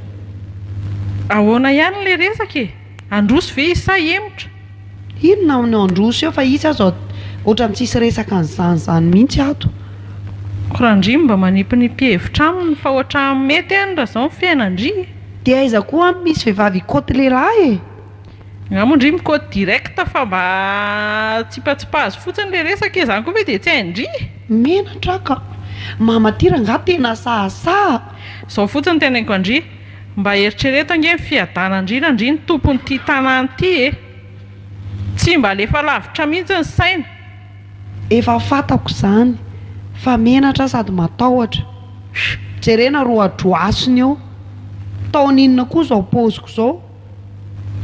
Ahoana ihany ilay resaka e? Handroso ve izy sa hihemotra? Inona no handroso eo fa izy aza ohatran'ny tsisy resaka an'izany izany mihitsy ato. Ko raha ndry mba manipinipy hevitra aminy fa ohatran'ny mety any raha izao ny fiainan-dry e! Dia aiza koa any misy vehivavy hikaoty lehilahy e? Nga moa ndry mikaoty direct fa mba tsipatsipazo fotsiny le resaka e, zany koa ve dia tsy hain-dry? Menatra aho ka! Mama ty rangaha tena sahasaha! Zao fotsiny teneniko an-dry, mba eritrereto ange ny fiadanan-dry raha ndry ny tompon'ity tanàna ity e! Tsy mba alefa lavitra mihitsy ny saina. Efa fantako izany fa menatra sady matahotra. Jerena roadroasiny eo. Taona inona koa izao paoziko izao?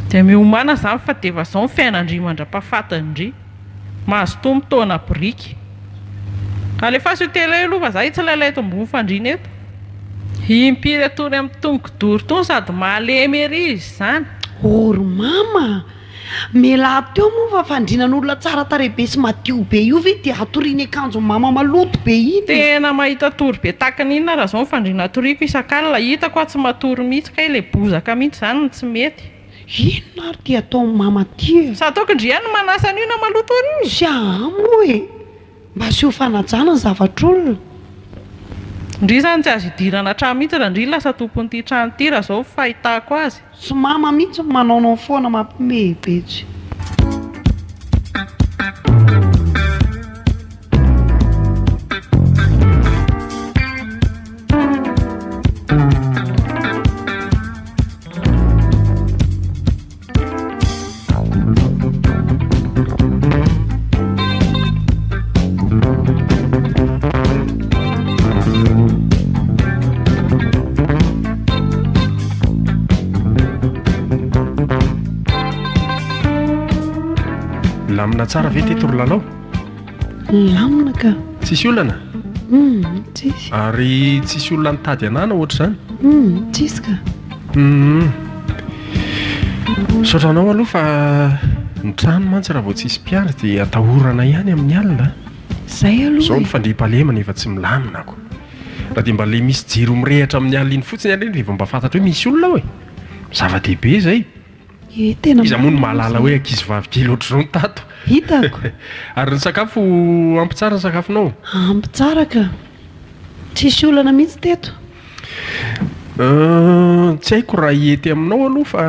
Dia miomàna izany fa dia efa izao ny fiainan-dry mandra-pahafatin-dry. Mazotoa mitaona biriky. Alefaso io télé io aloha fa za hitsilailay eto ambony fandriana eto. Impiry atory amin'itony kidoro itony sady malemy ery izy izany. Oh ry mama a! Mialà teo moa fa fandrinan'olona tsara tarehy be sy madio be io ve dia hatoriany akanjo mama maloto be iny e! Tena mahita tory be takiny inona raha zao ny fandriana atoriako isak'alina, hitako aho tsy matory mihitsy kay le bozaka mihitsy zany no tsy mety. Inona ary ty ataon'i mama ty e! Sa ataoko ndry ihany no manasa an'io na maloto an'io? Tsy ahy moa e! Mba asio fanajana ny zavatr'olona. Ndry zany tsy azo idirana trano mihitsy raha ndry lasa tompon'ity trano ity raha zao fahitako azy. Tsy mama mihitsy no manaonao foana mampiomehy be tsy. Milamina tsara ve teto ry Lalao? Milamina ka. Tsisy olana? Hum, tsisy. Ary tsisy olona nitady anana ohatr'izany? Hum, tsisy ka. Hum. Misaotra anao aloha fa ny trano mantsy raha vao tsisy mpiandry dia atahorana ihany amin'ny alina. Zay aloha Izao e. ny fandriampahalemana efa tsy milamina ko. Raha dia mba le misy jiro mirehitra amin'ny alina iny fotsiny anie dia efa mba fantatra hoe misy olona ao e. Zava-dehibe izay. Ie, tena Iza moa no marina mahalala izay. hoe ankizivavy kely ohatr'izao no tato. Hitako. Ary ny sakafo ampy tsara ny sakafonao? Ampy tsara ka. Tsisy olana mihitsy teto. Tsy haiko raha hety aminao aloha fa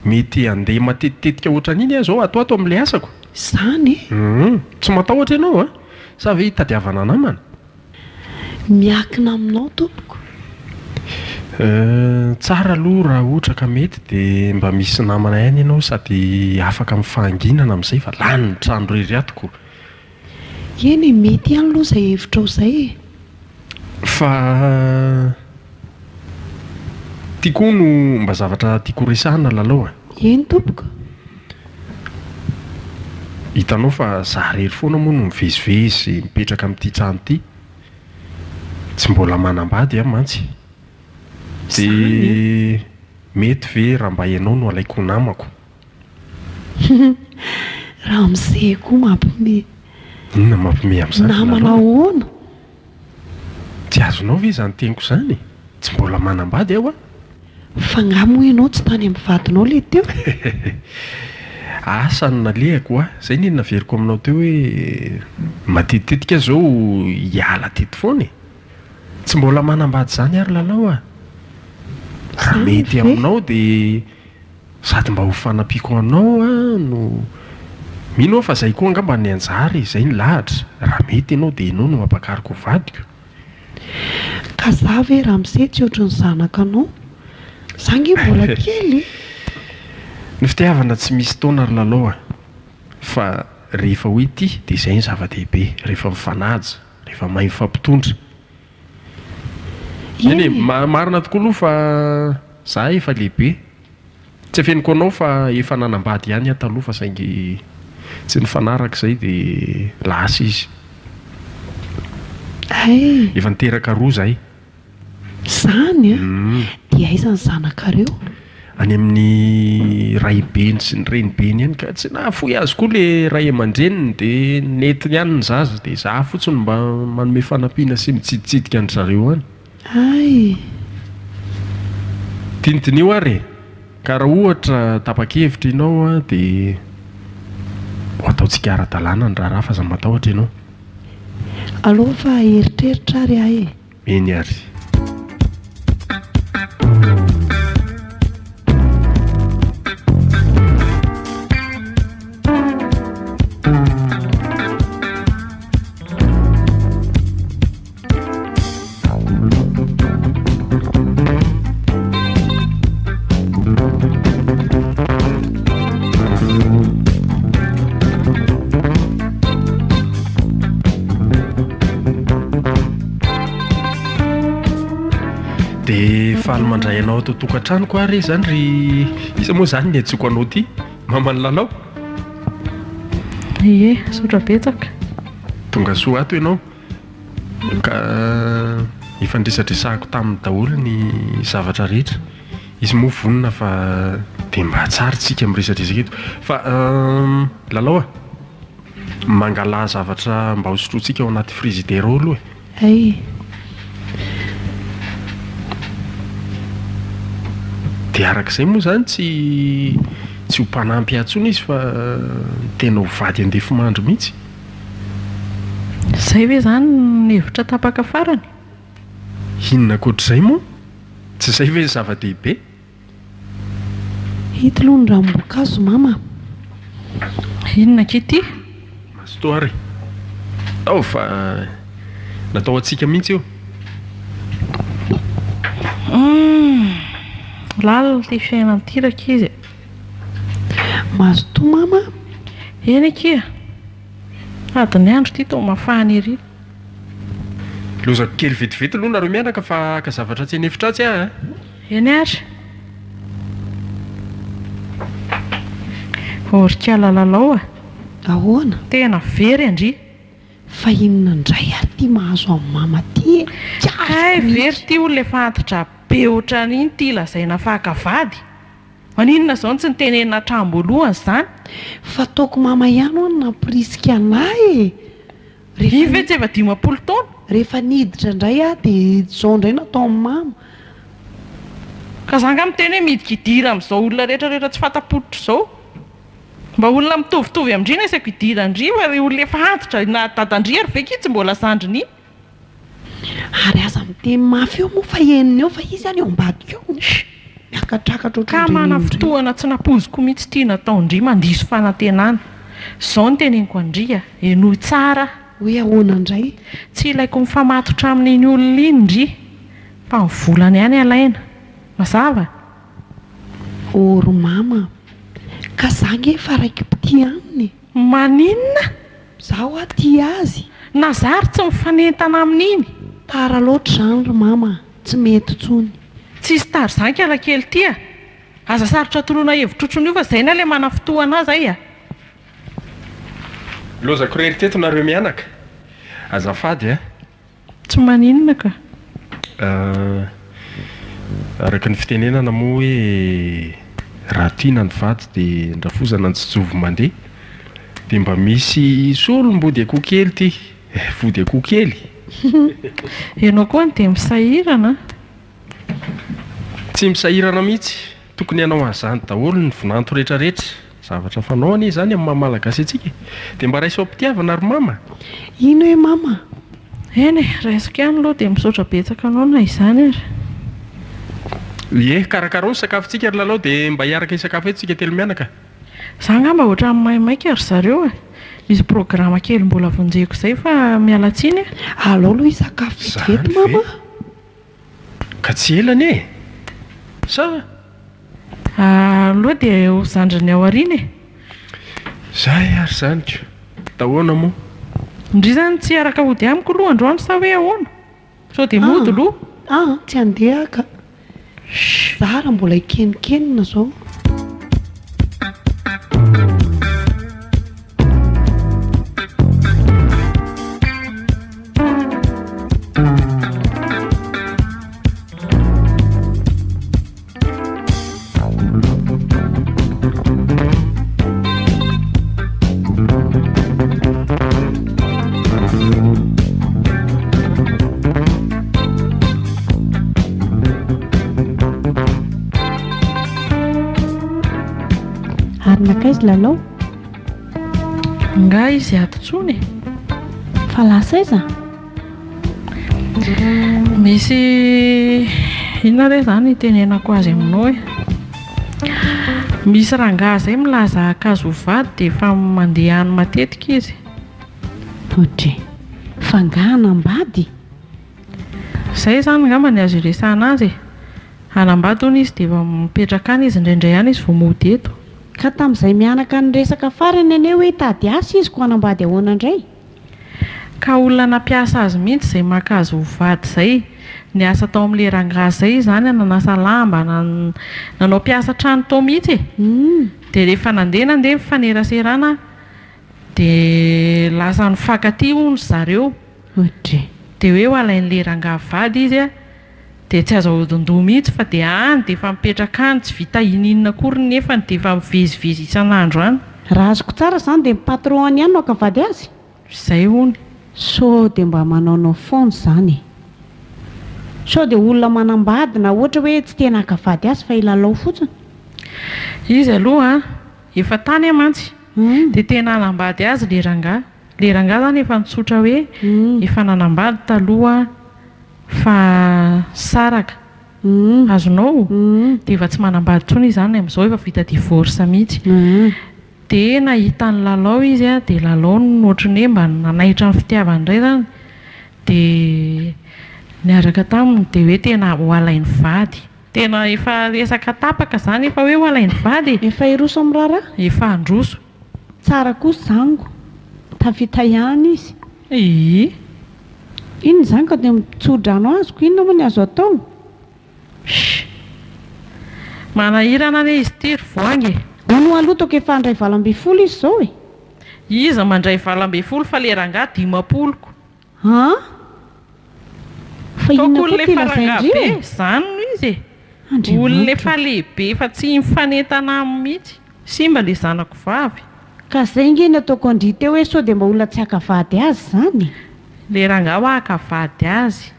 mety handeha matetitetika ohatran'iny aho izao ato ato amin'ilay asako. Izany e? Hum, tsy matahotra ianao an? Sa ve hitadiavana namana? Miankina aminao tompoko. Tsara aloha raha ohatra ka mety dia mba misy namana ihany ianao sady afaka mifahanginana amin'izay fa lany ny trano irery ato ko. Eny e, mety ihany aloha izay hevitrao izay e. Fa ty koa no mba zavatra tiako horesahana Lalao a. Eny tompoko. Hitanao fa za rery foana moa no mivezivezy mipetraka amin'ity trano ity. Tsy mbola manambady aho mantsy. Dia mety ve raha mba ianao no alaiko ho namako? Ramose koa mampime. Inona mampime amin'izany Namana ahoana? Tsy azonao ve izany teniko izany e? Tsy mbola manambady aho a! Fa nga moa ianao tsy tany amin'ny vadinao le teo? Asa no nalehako a! Izay anie no naveriko aminao teo hoe matetitetika aho izao hiala teto foana e! Tsy mbola manambady izany ary Lalao a! Raha mety aminao dia Sady mba ho fanampiako anao aho no mino aho fa zay koa angamba ny anjara e, zay ny lahatra, raha mety ianao dia ianao no ampakariko ho vadiko. Ka za ve ramose tsy ohatry ny zanakanao? Za nge mbola kely e! Ny fitiavana tsy misy taona ry Lalao a! Fa rehefa hoe tia dia izay ny zava-dehibe, rehefa mifanaja, rehefa mahay mifampitondra. Eny e, marina tokoa aloha fa za efa lehibe. Tsy afeniko anao fa efa nanambady ihany aho taloha fa saingy tsy nifanaraka izay dia lasa izy. Hay! Efa niteraka roa izahay. Izany an! Dia aiza ny zanakareo? Any amin'ny raibeny sy ny renibeny any ka tsy nahafoy azy koa le ray aman-dreniny dia nentiny any ny zaza dia za fotsiny no mba manome fanampiana sy mitsiditsidika an-dry zareo any. Hay! Dinidiniho ary e! Ka raha ohatra tapa-kevitra ianao dia ho ataontsika ara-dalàna ny raharaha fa aza matahotra ianao. Aleo fa hieritreritra ary aho e! Eny ary. Dia faly mandray anao ato an-tokantranoko aho re izany ry iza moa izany ny antsoiko anao ity? Maman'i Lalao? Ie, misaotra betsaka. Tonga soa ato ianao. Ka efa niresadresahako taminy daholo ny zavatra rehetra. Izy moa vonona fa dia mba tsara tsika miresadresaka eto. Fa Lalao a! Mangalà zavatra mba hosotrointsika ao anaty frigidaire ao aloha e! Hay! Dia araka izay moa izany tsy tsy ho mpanampy ahy intsony izy fa tena ho vady andefimandry mihitsy. Izay ve izany ny hevitra tapaka farany? Inona ankoatr'izay moa? Tsy izay ve ny zava-dehibe? Ito aloha ny ranom-boankazo mama a! Inona akia ity? Mazotoa ary e! Ao fa natao ho antsika mihitsy io. Humm! Lalina ity fiainana ity rankizy e! Mazotoa mama a! Eny akia! Adin'ny andro ity toa mafana ery. Lozako kely vetivety aloha nareo mianaka fa haka zavatra atsy an'efitra atsy aho a! Eny ary. Ô ry kala Lalao a! Ahoana? Tena very an-dry. Fa inona indray ary ity mahazo an'i mama ity e? Tsy azoko Kay mihitsy. very ity olona efa antitra be ohatran'iny ity lazaina fa haka vady. Maninona izao no tsy nitenenina hatramin-boalohany izany? Fa ataoko mama ihany hono nampirisika anah e! Rehefa Iny ve tsy efa 50 taona? Rehefa niditra indray aho dia izao indray no ataon'i mama. Ka za angaha miteny hoe midikidira amin'izao olona rehetra rehetra tsy fanta-pototra izao? Mba olona mitovitovy amin-dry no asaiko idiran-dry fa ry olona efa antitra, na dadan-dry ary ve ki tsy mbola zandriny iny? Ary aza miteny mafy eo moa fa henony eo fa izy any eo ambadika eo. Miakatrakatra Ka ohatran'ireny indray. manafintohana tsy nampoiziko mihitsy ity nataon-dry mandiso fanantenana. Izao no teneniko an-dry a, henoy tsara. Hoe ahoana indray? Tsy ilaiko mifamatotra amin'iny olona iny ndry fa ny volany ihany alaina. Mazava? Oh ry mama a! Ka za nge efa raiki-pitia aminy e! Maninona? Za hoa tia azy. Na za ary tsy mifanentana amin'iny. Tara loatra izany ry mama a! Tsy mety intsony. Tsisy tara izany kalakely ity a! Aza sarotra toroana hevitra ohatran'io fa zay na le manafintohana ahy zay a! Lozako irery teto nareo mianaka. Azafady a! Tsy maninona ka. Araka ny fitenenana moa hoe raha tiana ny vady dia ndrafozana ny tsijovy mandeha dia mba misy solom-body akoho kely ity, vody akoho kely. Ianao koa any dia misahirana an! Tsy misahirana mihitsy, tokony hanao an'izany daholo ny vinanto retraretra. Zavatra fanao anie izany amin'ny maha malagasy antsika e! Dia mba raiso am-pitiavana ry mama! Ino hoe mama? Eny e, raisiko ihany aloha dia misaotra betsaka anao na izany ary. Ie, karakarao ny sakafontsika ry Lalao dia mba hiaraka hisakafo eto isika telomianaka. Za angamba ohatran'ny maimaika ry zareo e! Misy programa kely mbola vonjeko izay fa miala tsiny e! Alao aloha hisakafo vetivety Izany ve? mama a! Ka tsy ela anie e! Sa? Aloha dia ho zandriny ao aoriana e! Zay ary zany ko! Dahoana moa? Ndry zany tsy hiaraka hody amiko aloha androany sa hoe ahoana? Sao dia mody aloha? Aa tsy handeha aho ka! Zara mbola hikenonkenona zao. Ary nankaiza Lalao? Nga izy ato intsony e? Fa lasa aiza? Misy inona re izany hitenenako azy aminao e? Misy rangahy izay milaza haka azy ho vady dia efa mandeha any matetika izy. Odry, fa nga hanambady? Izay izany angamba ny azo iresahana azy e. Hanambady hono izy dia efa mipetraka any izy, indraindray ihany izy vao mody eto. Ka tamin'izay mianaka niresaka farany anie hoe hitady asa izy ko hanambady ahoana indray? Ka olona nampiasa azy mihitsy izay maka azy ho vady izay. Niasa tao amin'ilay rangahy izay izany, nanasa lamba, nanao mpiasa trano tao mihitsy e. Dia rehefa nandeha nandeha ny fifaneraserana dia lasa nifankatia hono zareo. Dia hoe ho alain'ilay rangahy vady izy Dia tsy azo ahodin-doha mihitsy fa dia any dia efa mipetraka any, tsy vita ininona akory nefany dia efa mivezivezy isan'andro any. Raha azoko tsara izany dia ny patron-ny ihany no haka vady azy? Izay hono. Sao dia mba manaonao foana izany e? Sao dia olona manambady na ohatra hoe tsy tena haka vady azy fa hilalao fotsiny? Izy aloha an, efa tany aho mantsy, dia tena hanambady azy ilay rangahy. Le rangahy zany efa nitsotra hoe efa nanambady taloha fa saraka. Azonao? Dia efa tsy manambady intsony izy zany amin'izao efa vita divorce mihitsy. Dia nahita an'i Lalao izy dia Lalao no ohatran'ny hoe mba nanaitra ny fitiavany indray zany dia niaraka taminy dia hoe tena ho alainy vady. Tena efa resaka tapaka izany efa hoe ho alainy vady e! Efa hiroso amin'ny raharaha? Efa handroso. Tsara kosa izany ko! Tafita ihany izy. Ii. Inona izany ka dia mitso-drano azoko, inona moa ny azo atao? Shh. Manahirana anie izy ity ry Voahangy e! Hono hoa aloha toaka efa handray 18 izy izao e! Iza mandray 18 fa le rangahy 50 ko! An! Fa inona Ataoko koa olona ity efa rangahy lazain-dry be, e? izany no izy e! Olona Andriamanitra efa o! lehibe efa tsy mifanentana aminy mihitsy. Simba le zanako vavy. Ka zay nge ny ataoko an-dry teo hoe sao dia mba olona tsy haka vady azy izany e! Le rangahy hoa haka vady azy.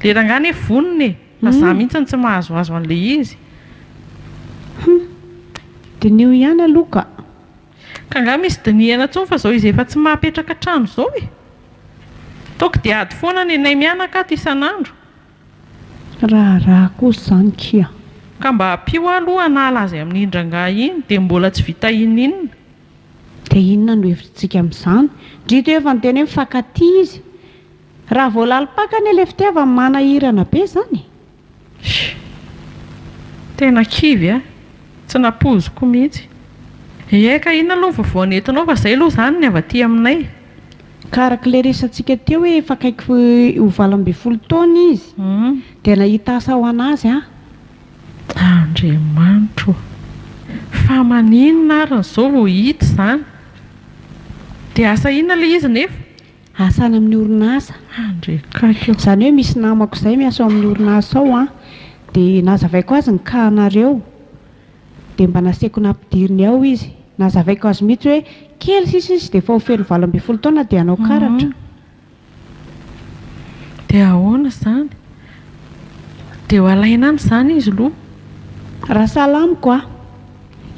Le rangahy anie vonona e! Fa za mihitsy no tsy mahazoazo an'le izy. Hum! Diniho ihany aloha ka! Ka angaha misy dinihana intsony fa zao izy efa tsy mahapetraka trano zao e! Toky dia ady foana nenay mianaka ato isan'andro. Raharaha kosa izany kia. Ka mba ampio aho aloha hanala azy amin'iny rangahy iny dia mbola tsy vita ininona. Dia inona no hevitritsika amin'izany? Ndry teo efa niteny hoe mifankatia izy. Raha vao lalim-paka anie ilay fitiavana manahirana be izany e! Sh! Tena kivy a! Tsy nampoiziko mihitsy. Ie ka inona aloha ny vaovao nentinao fa izay aloha izany ny avy aty aminay. Ka araka ilay resatsika teo hoe efa akaiky ho 18 taona izy dia nahita asa ho an'azy aho. Andriamanitro ô! Fa maninona ary izao vao hita izany? Dia asa inona ilay izy nefa? Asa any amin'ny orinasa. Andriakaiky ô. Izany hoe misy namako izay miasa ao amin'ny orinasa ao an, dia nazavaiko azy ny cas anareo, dia mba nasaiko nampidiriny ao izy. Nazavaiko azy mihitsy hoe kely sisa izy dia efa ho feno 18 taona dia hanao karatra. Dia ahoana izany? Dia ho alaina any izany izy aloha? Raha sahala amiko an,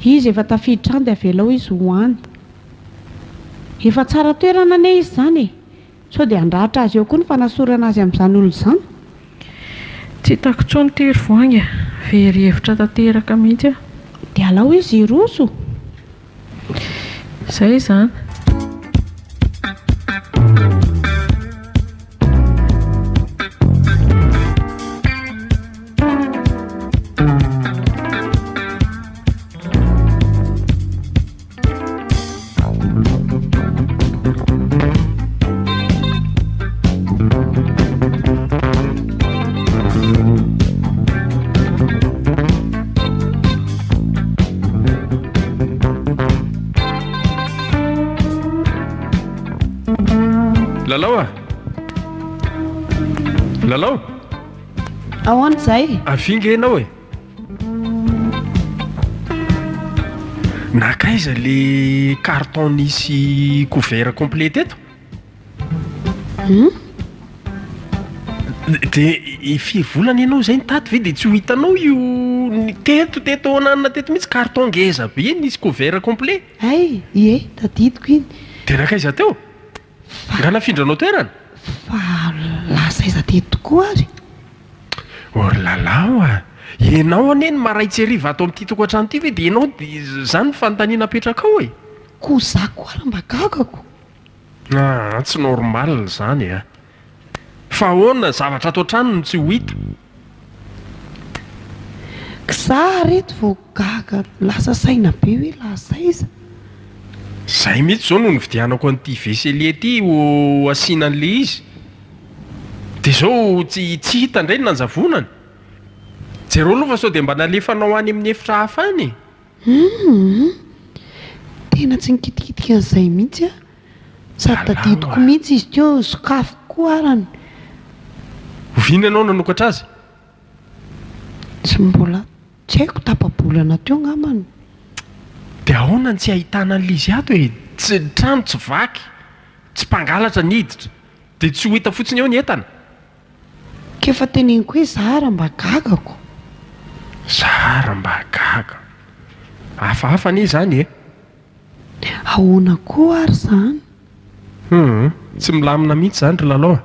izy efa tafiditra any dia avelao izy ho any. Efa tsara toerana anie izy izany e! Sao dia handratra azy eo koa ny fanasorana azy amin'izany olona izany? Tsy hitako intsony ity ry Voahangy a! Very hevitra tanteraka mihitsy aho. Dia alao izy hiroso. Izay izany. Lalao a! Lalao! Ahoana izay? Avia nge ianao e! Nankaiza le carton nisy couvert complet teto? Hum? De firy volana ianao izay nitaty ve de tsy ho hitanao io teto teto ananona teto mihitsy carton ngeza be nisy couvert complet? Hay, ie, tadidiko iny. De nankaiza teo? Fa. Nga nafindranao toerana? Fa lasa aiza teto tokoa ary? O ry Lalao a! Ianao anie no maray-tsy hariva ato amin'ity tokantrano ity ve dia ianao izany no fanontaniana apetrakao e? Koa za koa ary mba gagako. Aa tsy normal izany a! Fa ahoana zavatra ato an-trano no tsy ho hita? K'za reto vao gaga lasa saina be hoe lasa aiza? Zay mihitsy zao no nividianako an'ity vaisselier ity ho asiana an'le izy. De zao tsy tsy hita indray ny nanjavonany. Jereo aloha fa sao dia mba nalefanao any amin'ny efitra hafa any e. Humm! Tena tsy nikitikitika an'izay mihitsy aho. Sady tadidiko mihitsy izy teo, sokafiko koa arany. Oviana ianao nanokatra azy? Tsy mbola, tsy haiko, tapa-bolana teo angambany. Dia ahoana no tsy ahitana an'ilay izy ato e? Tsy, ny trano tsy vaky, tsy mpangalatra niditra, dia tsy ho hita fotsiny eo ny entana. K'efa teneniko hoe zara mba gagako. Zara mba gaga. Hafahafa anie izany e! Ahoana koa ary izany? Hum, tsy milamina mihitsy izany ry Lalao a!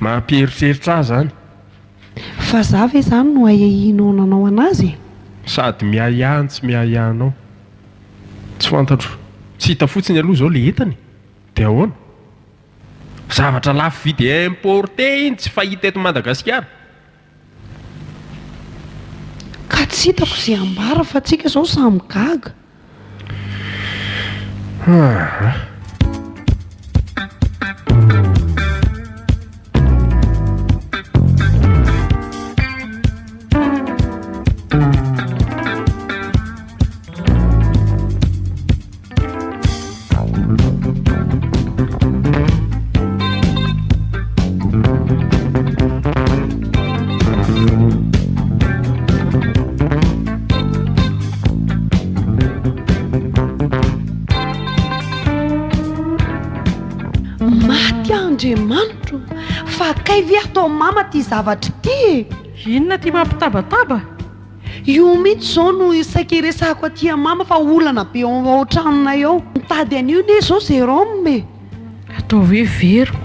Mampieritreritra ahy izany. Fa za ve izany no ahiahianao nanao anazy e? Sady miahiahy no tsy miahiahy anao. Tsy fantatro. Tsy hita fotsiny aloha izao ilay entana e! Dia ahoana? Zavatra lafo vidy importé iny tsy fahita eto Madagasikara. Ka tsy hitako izay ambara fa tsika izao samy gaga. Haa. Maty aho Andriamanitro fa kay ve atao mama ty zavatra ity e? Inona ty mampitabataba? Io mihitsy izao no saika iresahako aty amin'i mama fa olana be ao an-tranonay ao. Mitady an'io anie izao Jérôme e! Ataovy hoe veriko.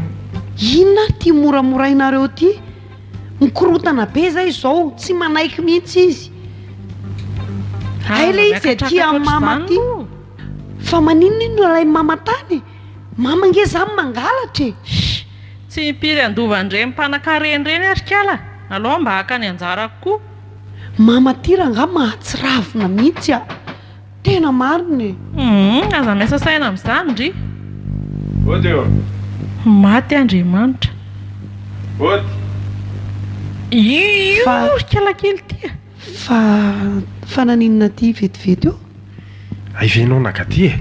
Inona ary ity moramorainareo ity? Mikorontana be izay izao, tsy manaiky mihitsy izy. Hay ilay izy aty amin'i mama aty. Fa maninona iny no alain'i mama tany e? Mama ange izany mangalatra e! Shh! Tsy impiry handova an'ireny mpanankarena ireny ary kala! Alao mba haka ny anjarako koa! Mama ty rangaha mahatsiravina mihitsy a! Tena marina e! Humm aza miasa saina amin'izany ndry! Ody ô! Maty Andriamanitra! Ody! Io ry kala kely ty a! Fa fa naninona aty vetivety eo? Hay ve ianao nakaty e?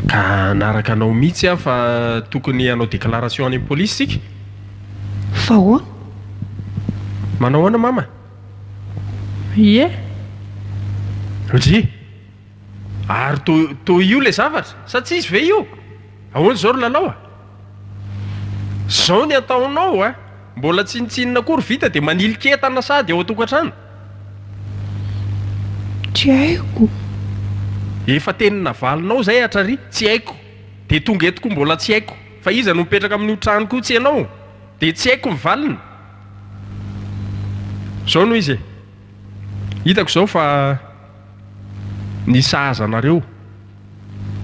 Ka hanaraka anao mihitsy aho fa tokony hanao déclaration any amin'ny polisy isika. Fa ahoana? Manao ahoana mama? Ie. Ndry! Ary to toa io ilay zavatra? Sa tsy izy ve io? Ahoana izao ry Lalao a? Izao ny ataonao a! Mbola tsinontsinona akory vita dia manilik'entana sady ao an-tokantrano. Tsy haiko. Efa teny navalinao izay hatrary, tsy haiko. Dia tonga eto koa mbola tsy haiko. Fa iza no mipetraka amin'io trano koa tsy ianao? Dia tsy haiko ny valiny. Izao no izy e. Hitako izao fa ny sahaza anareo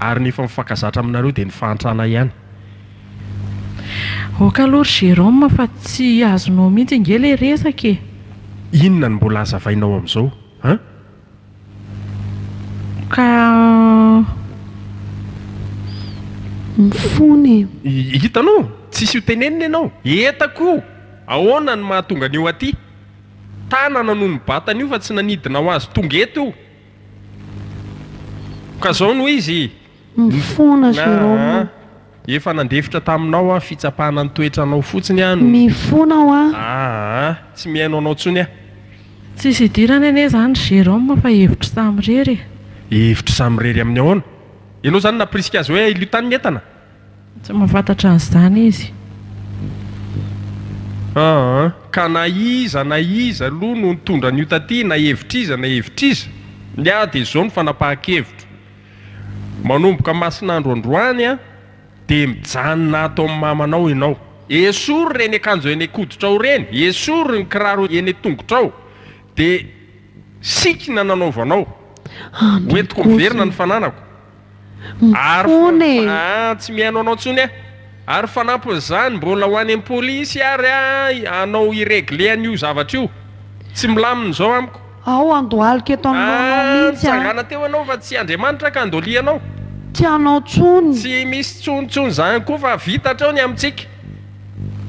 ary ny efa mifankazatra aminareo dia ny fahantrana ihany. Ok aloha ry Jérôme fa tsy azonao mihitsy ange ilay resaka e! Inona no mbola hazavainao amin'izao an? Ka. Mifona e! Hitanao? Tsisy ho tenenina ianao. Entako io! Ahoana no mahatonga an'io aty? Tanana no nibata an'io fa tsy nanidina ho azy tonga eto io. Ka zao no izy. Mifona Jérôme. Efa nandefitra taminao aho, fitsapana ny toetranao fotsiny aho no. Mifona aho an. Aa tsy mihaino anao intsony aho. Tsisy idirany anie izany ry Jérôme fa hevitro samirery e. Hevitro samirery amin'ny ahoana? Ianao izany nampirisika azy hoe ailio tany ny entana? Tsy mahafantatra an'izany izy. Aa ka na iza na iza aloha no nitondra an'io taty na hevitr'iza na hevitr'iza, ny ahy dia izao no fanapahan-kevitro, manomboka masin'andro androany an, dia mijanona ato amin'ny mamanao ianao. Esory ireny akanjo eny an-koditrao ireny, esory ny kiraro eny an-tongotrao, dia sikina nanaovanao. Ho entiko miverina ny fananako. Ary Mifona e! fa tsy mihaino anao intsony aho. Ary fanampin'izany mbola ho any amin'ny polisy ary aho hanao hi-regler an'io zavatra io. Tsy milamina izao amiko. Ao andohalika eto anoloanao Ah, mihitsy aho. nitsangana teo ianao fa tsy Andriamanitra ka andolianao. Tsy hanao intsony. Tsy misy intsony intsony izany koa fa vita hatreo ny amintsika.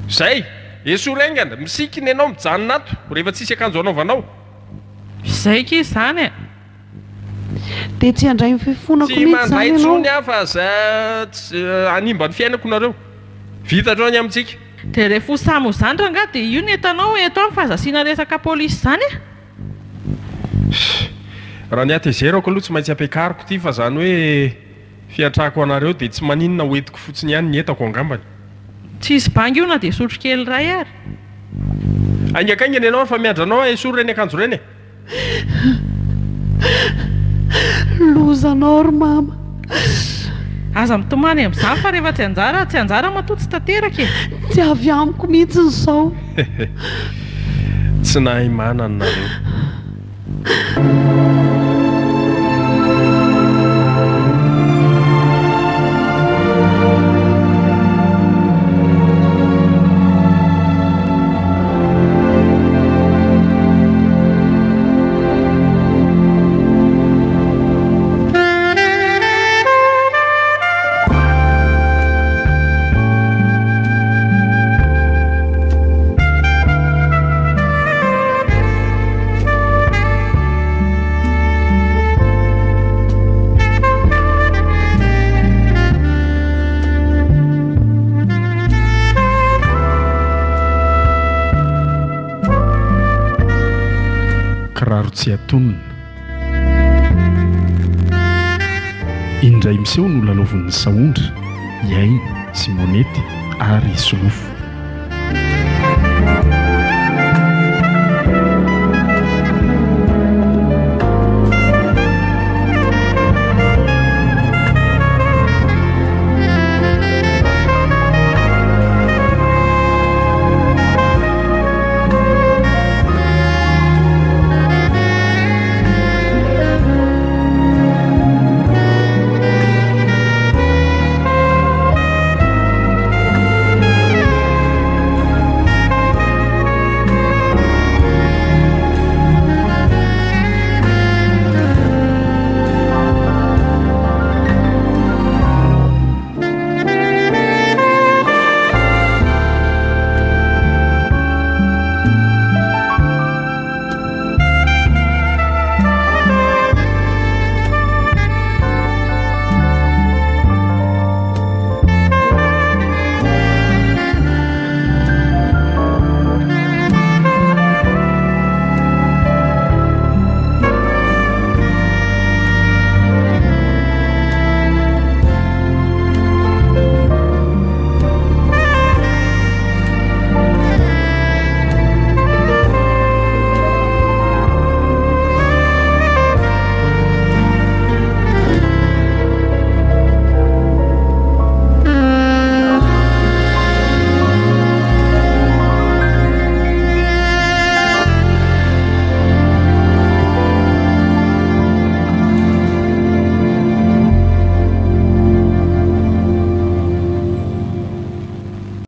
Izay. Esory haingana. Misikina ianao mijanona ato rehefa tsisy akanjo hanaovanao. Izay akia izany e! Dia tsy handray ny fifonako Tsy mihitsy mandray izany ianao? intsony aho fa za tsy hanimba ny fiainako nareo. Vita hatreo ny amintsika. Dia rehefa ho samy ho zandry angaha dia io ny entanao eto aminy fa aza asiana resaka polisy izany e! Raha ny hatezerako aloha tsy maintsy ampiakariko ity fa zany hoe fiantrako anareo dia tsy maninona hoentiko fotsiny ihany ny entako angambany. Tsy hisy banga io na dia sotro kely iray ary. Haingakaingana ianao fa miandry anao aho esory ireny akanjo ireny e! Lozanao ry mama. Aza mitomany amin'izany fa rehefa tsy anjara, tsy anjara matoa tsy tanteraka e! Tsy avy amiko mihitsy izao. Tsy nahay manana nareo. Kiraro tsy atonina. Indray miseho no lalaovin'i Sahondra, i Aina sy Monety ary i Solofo.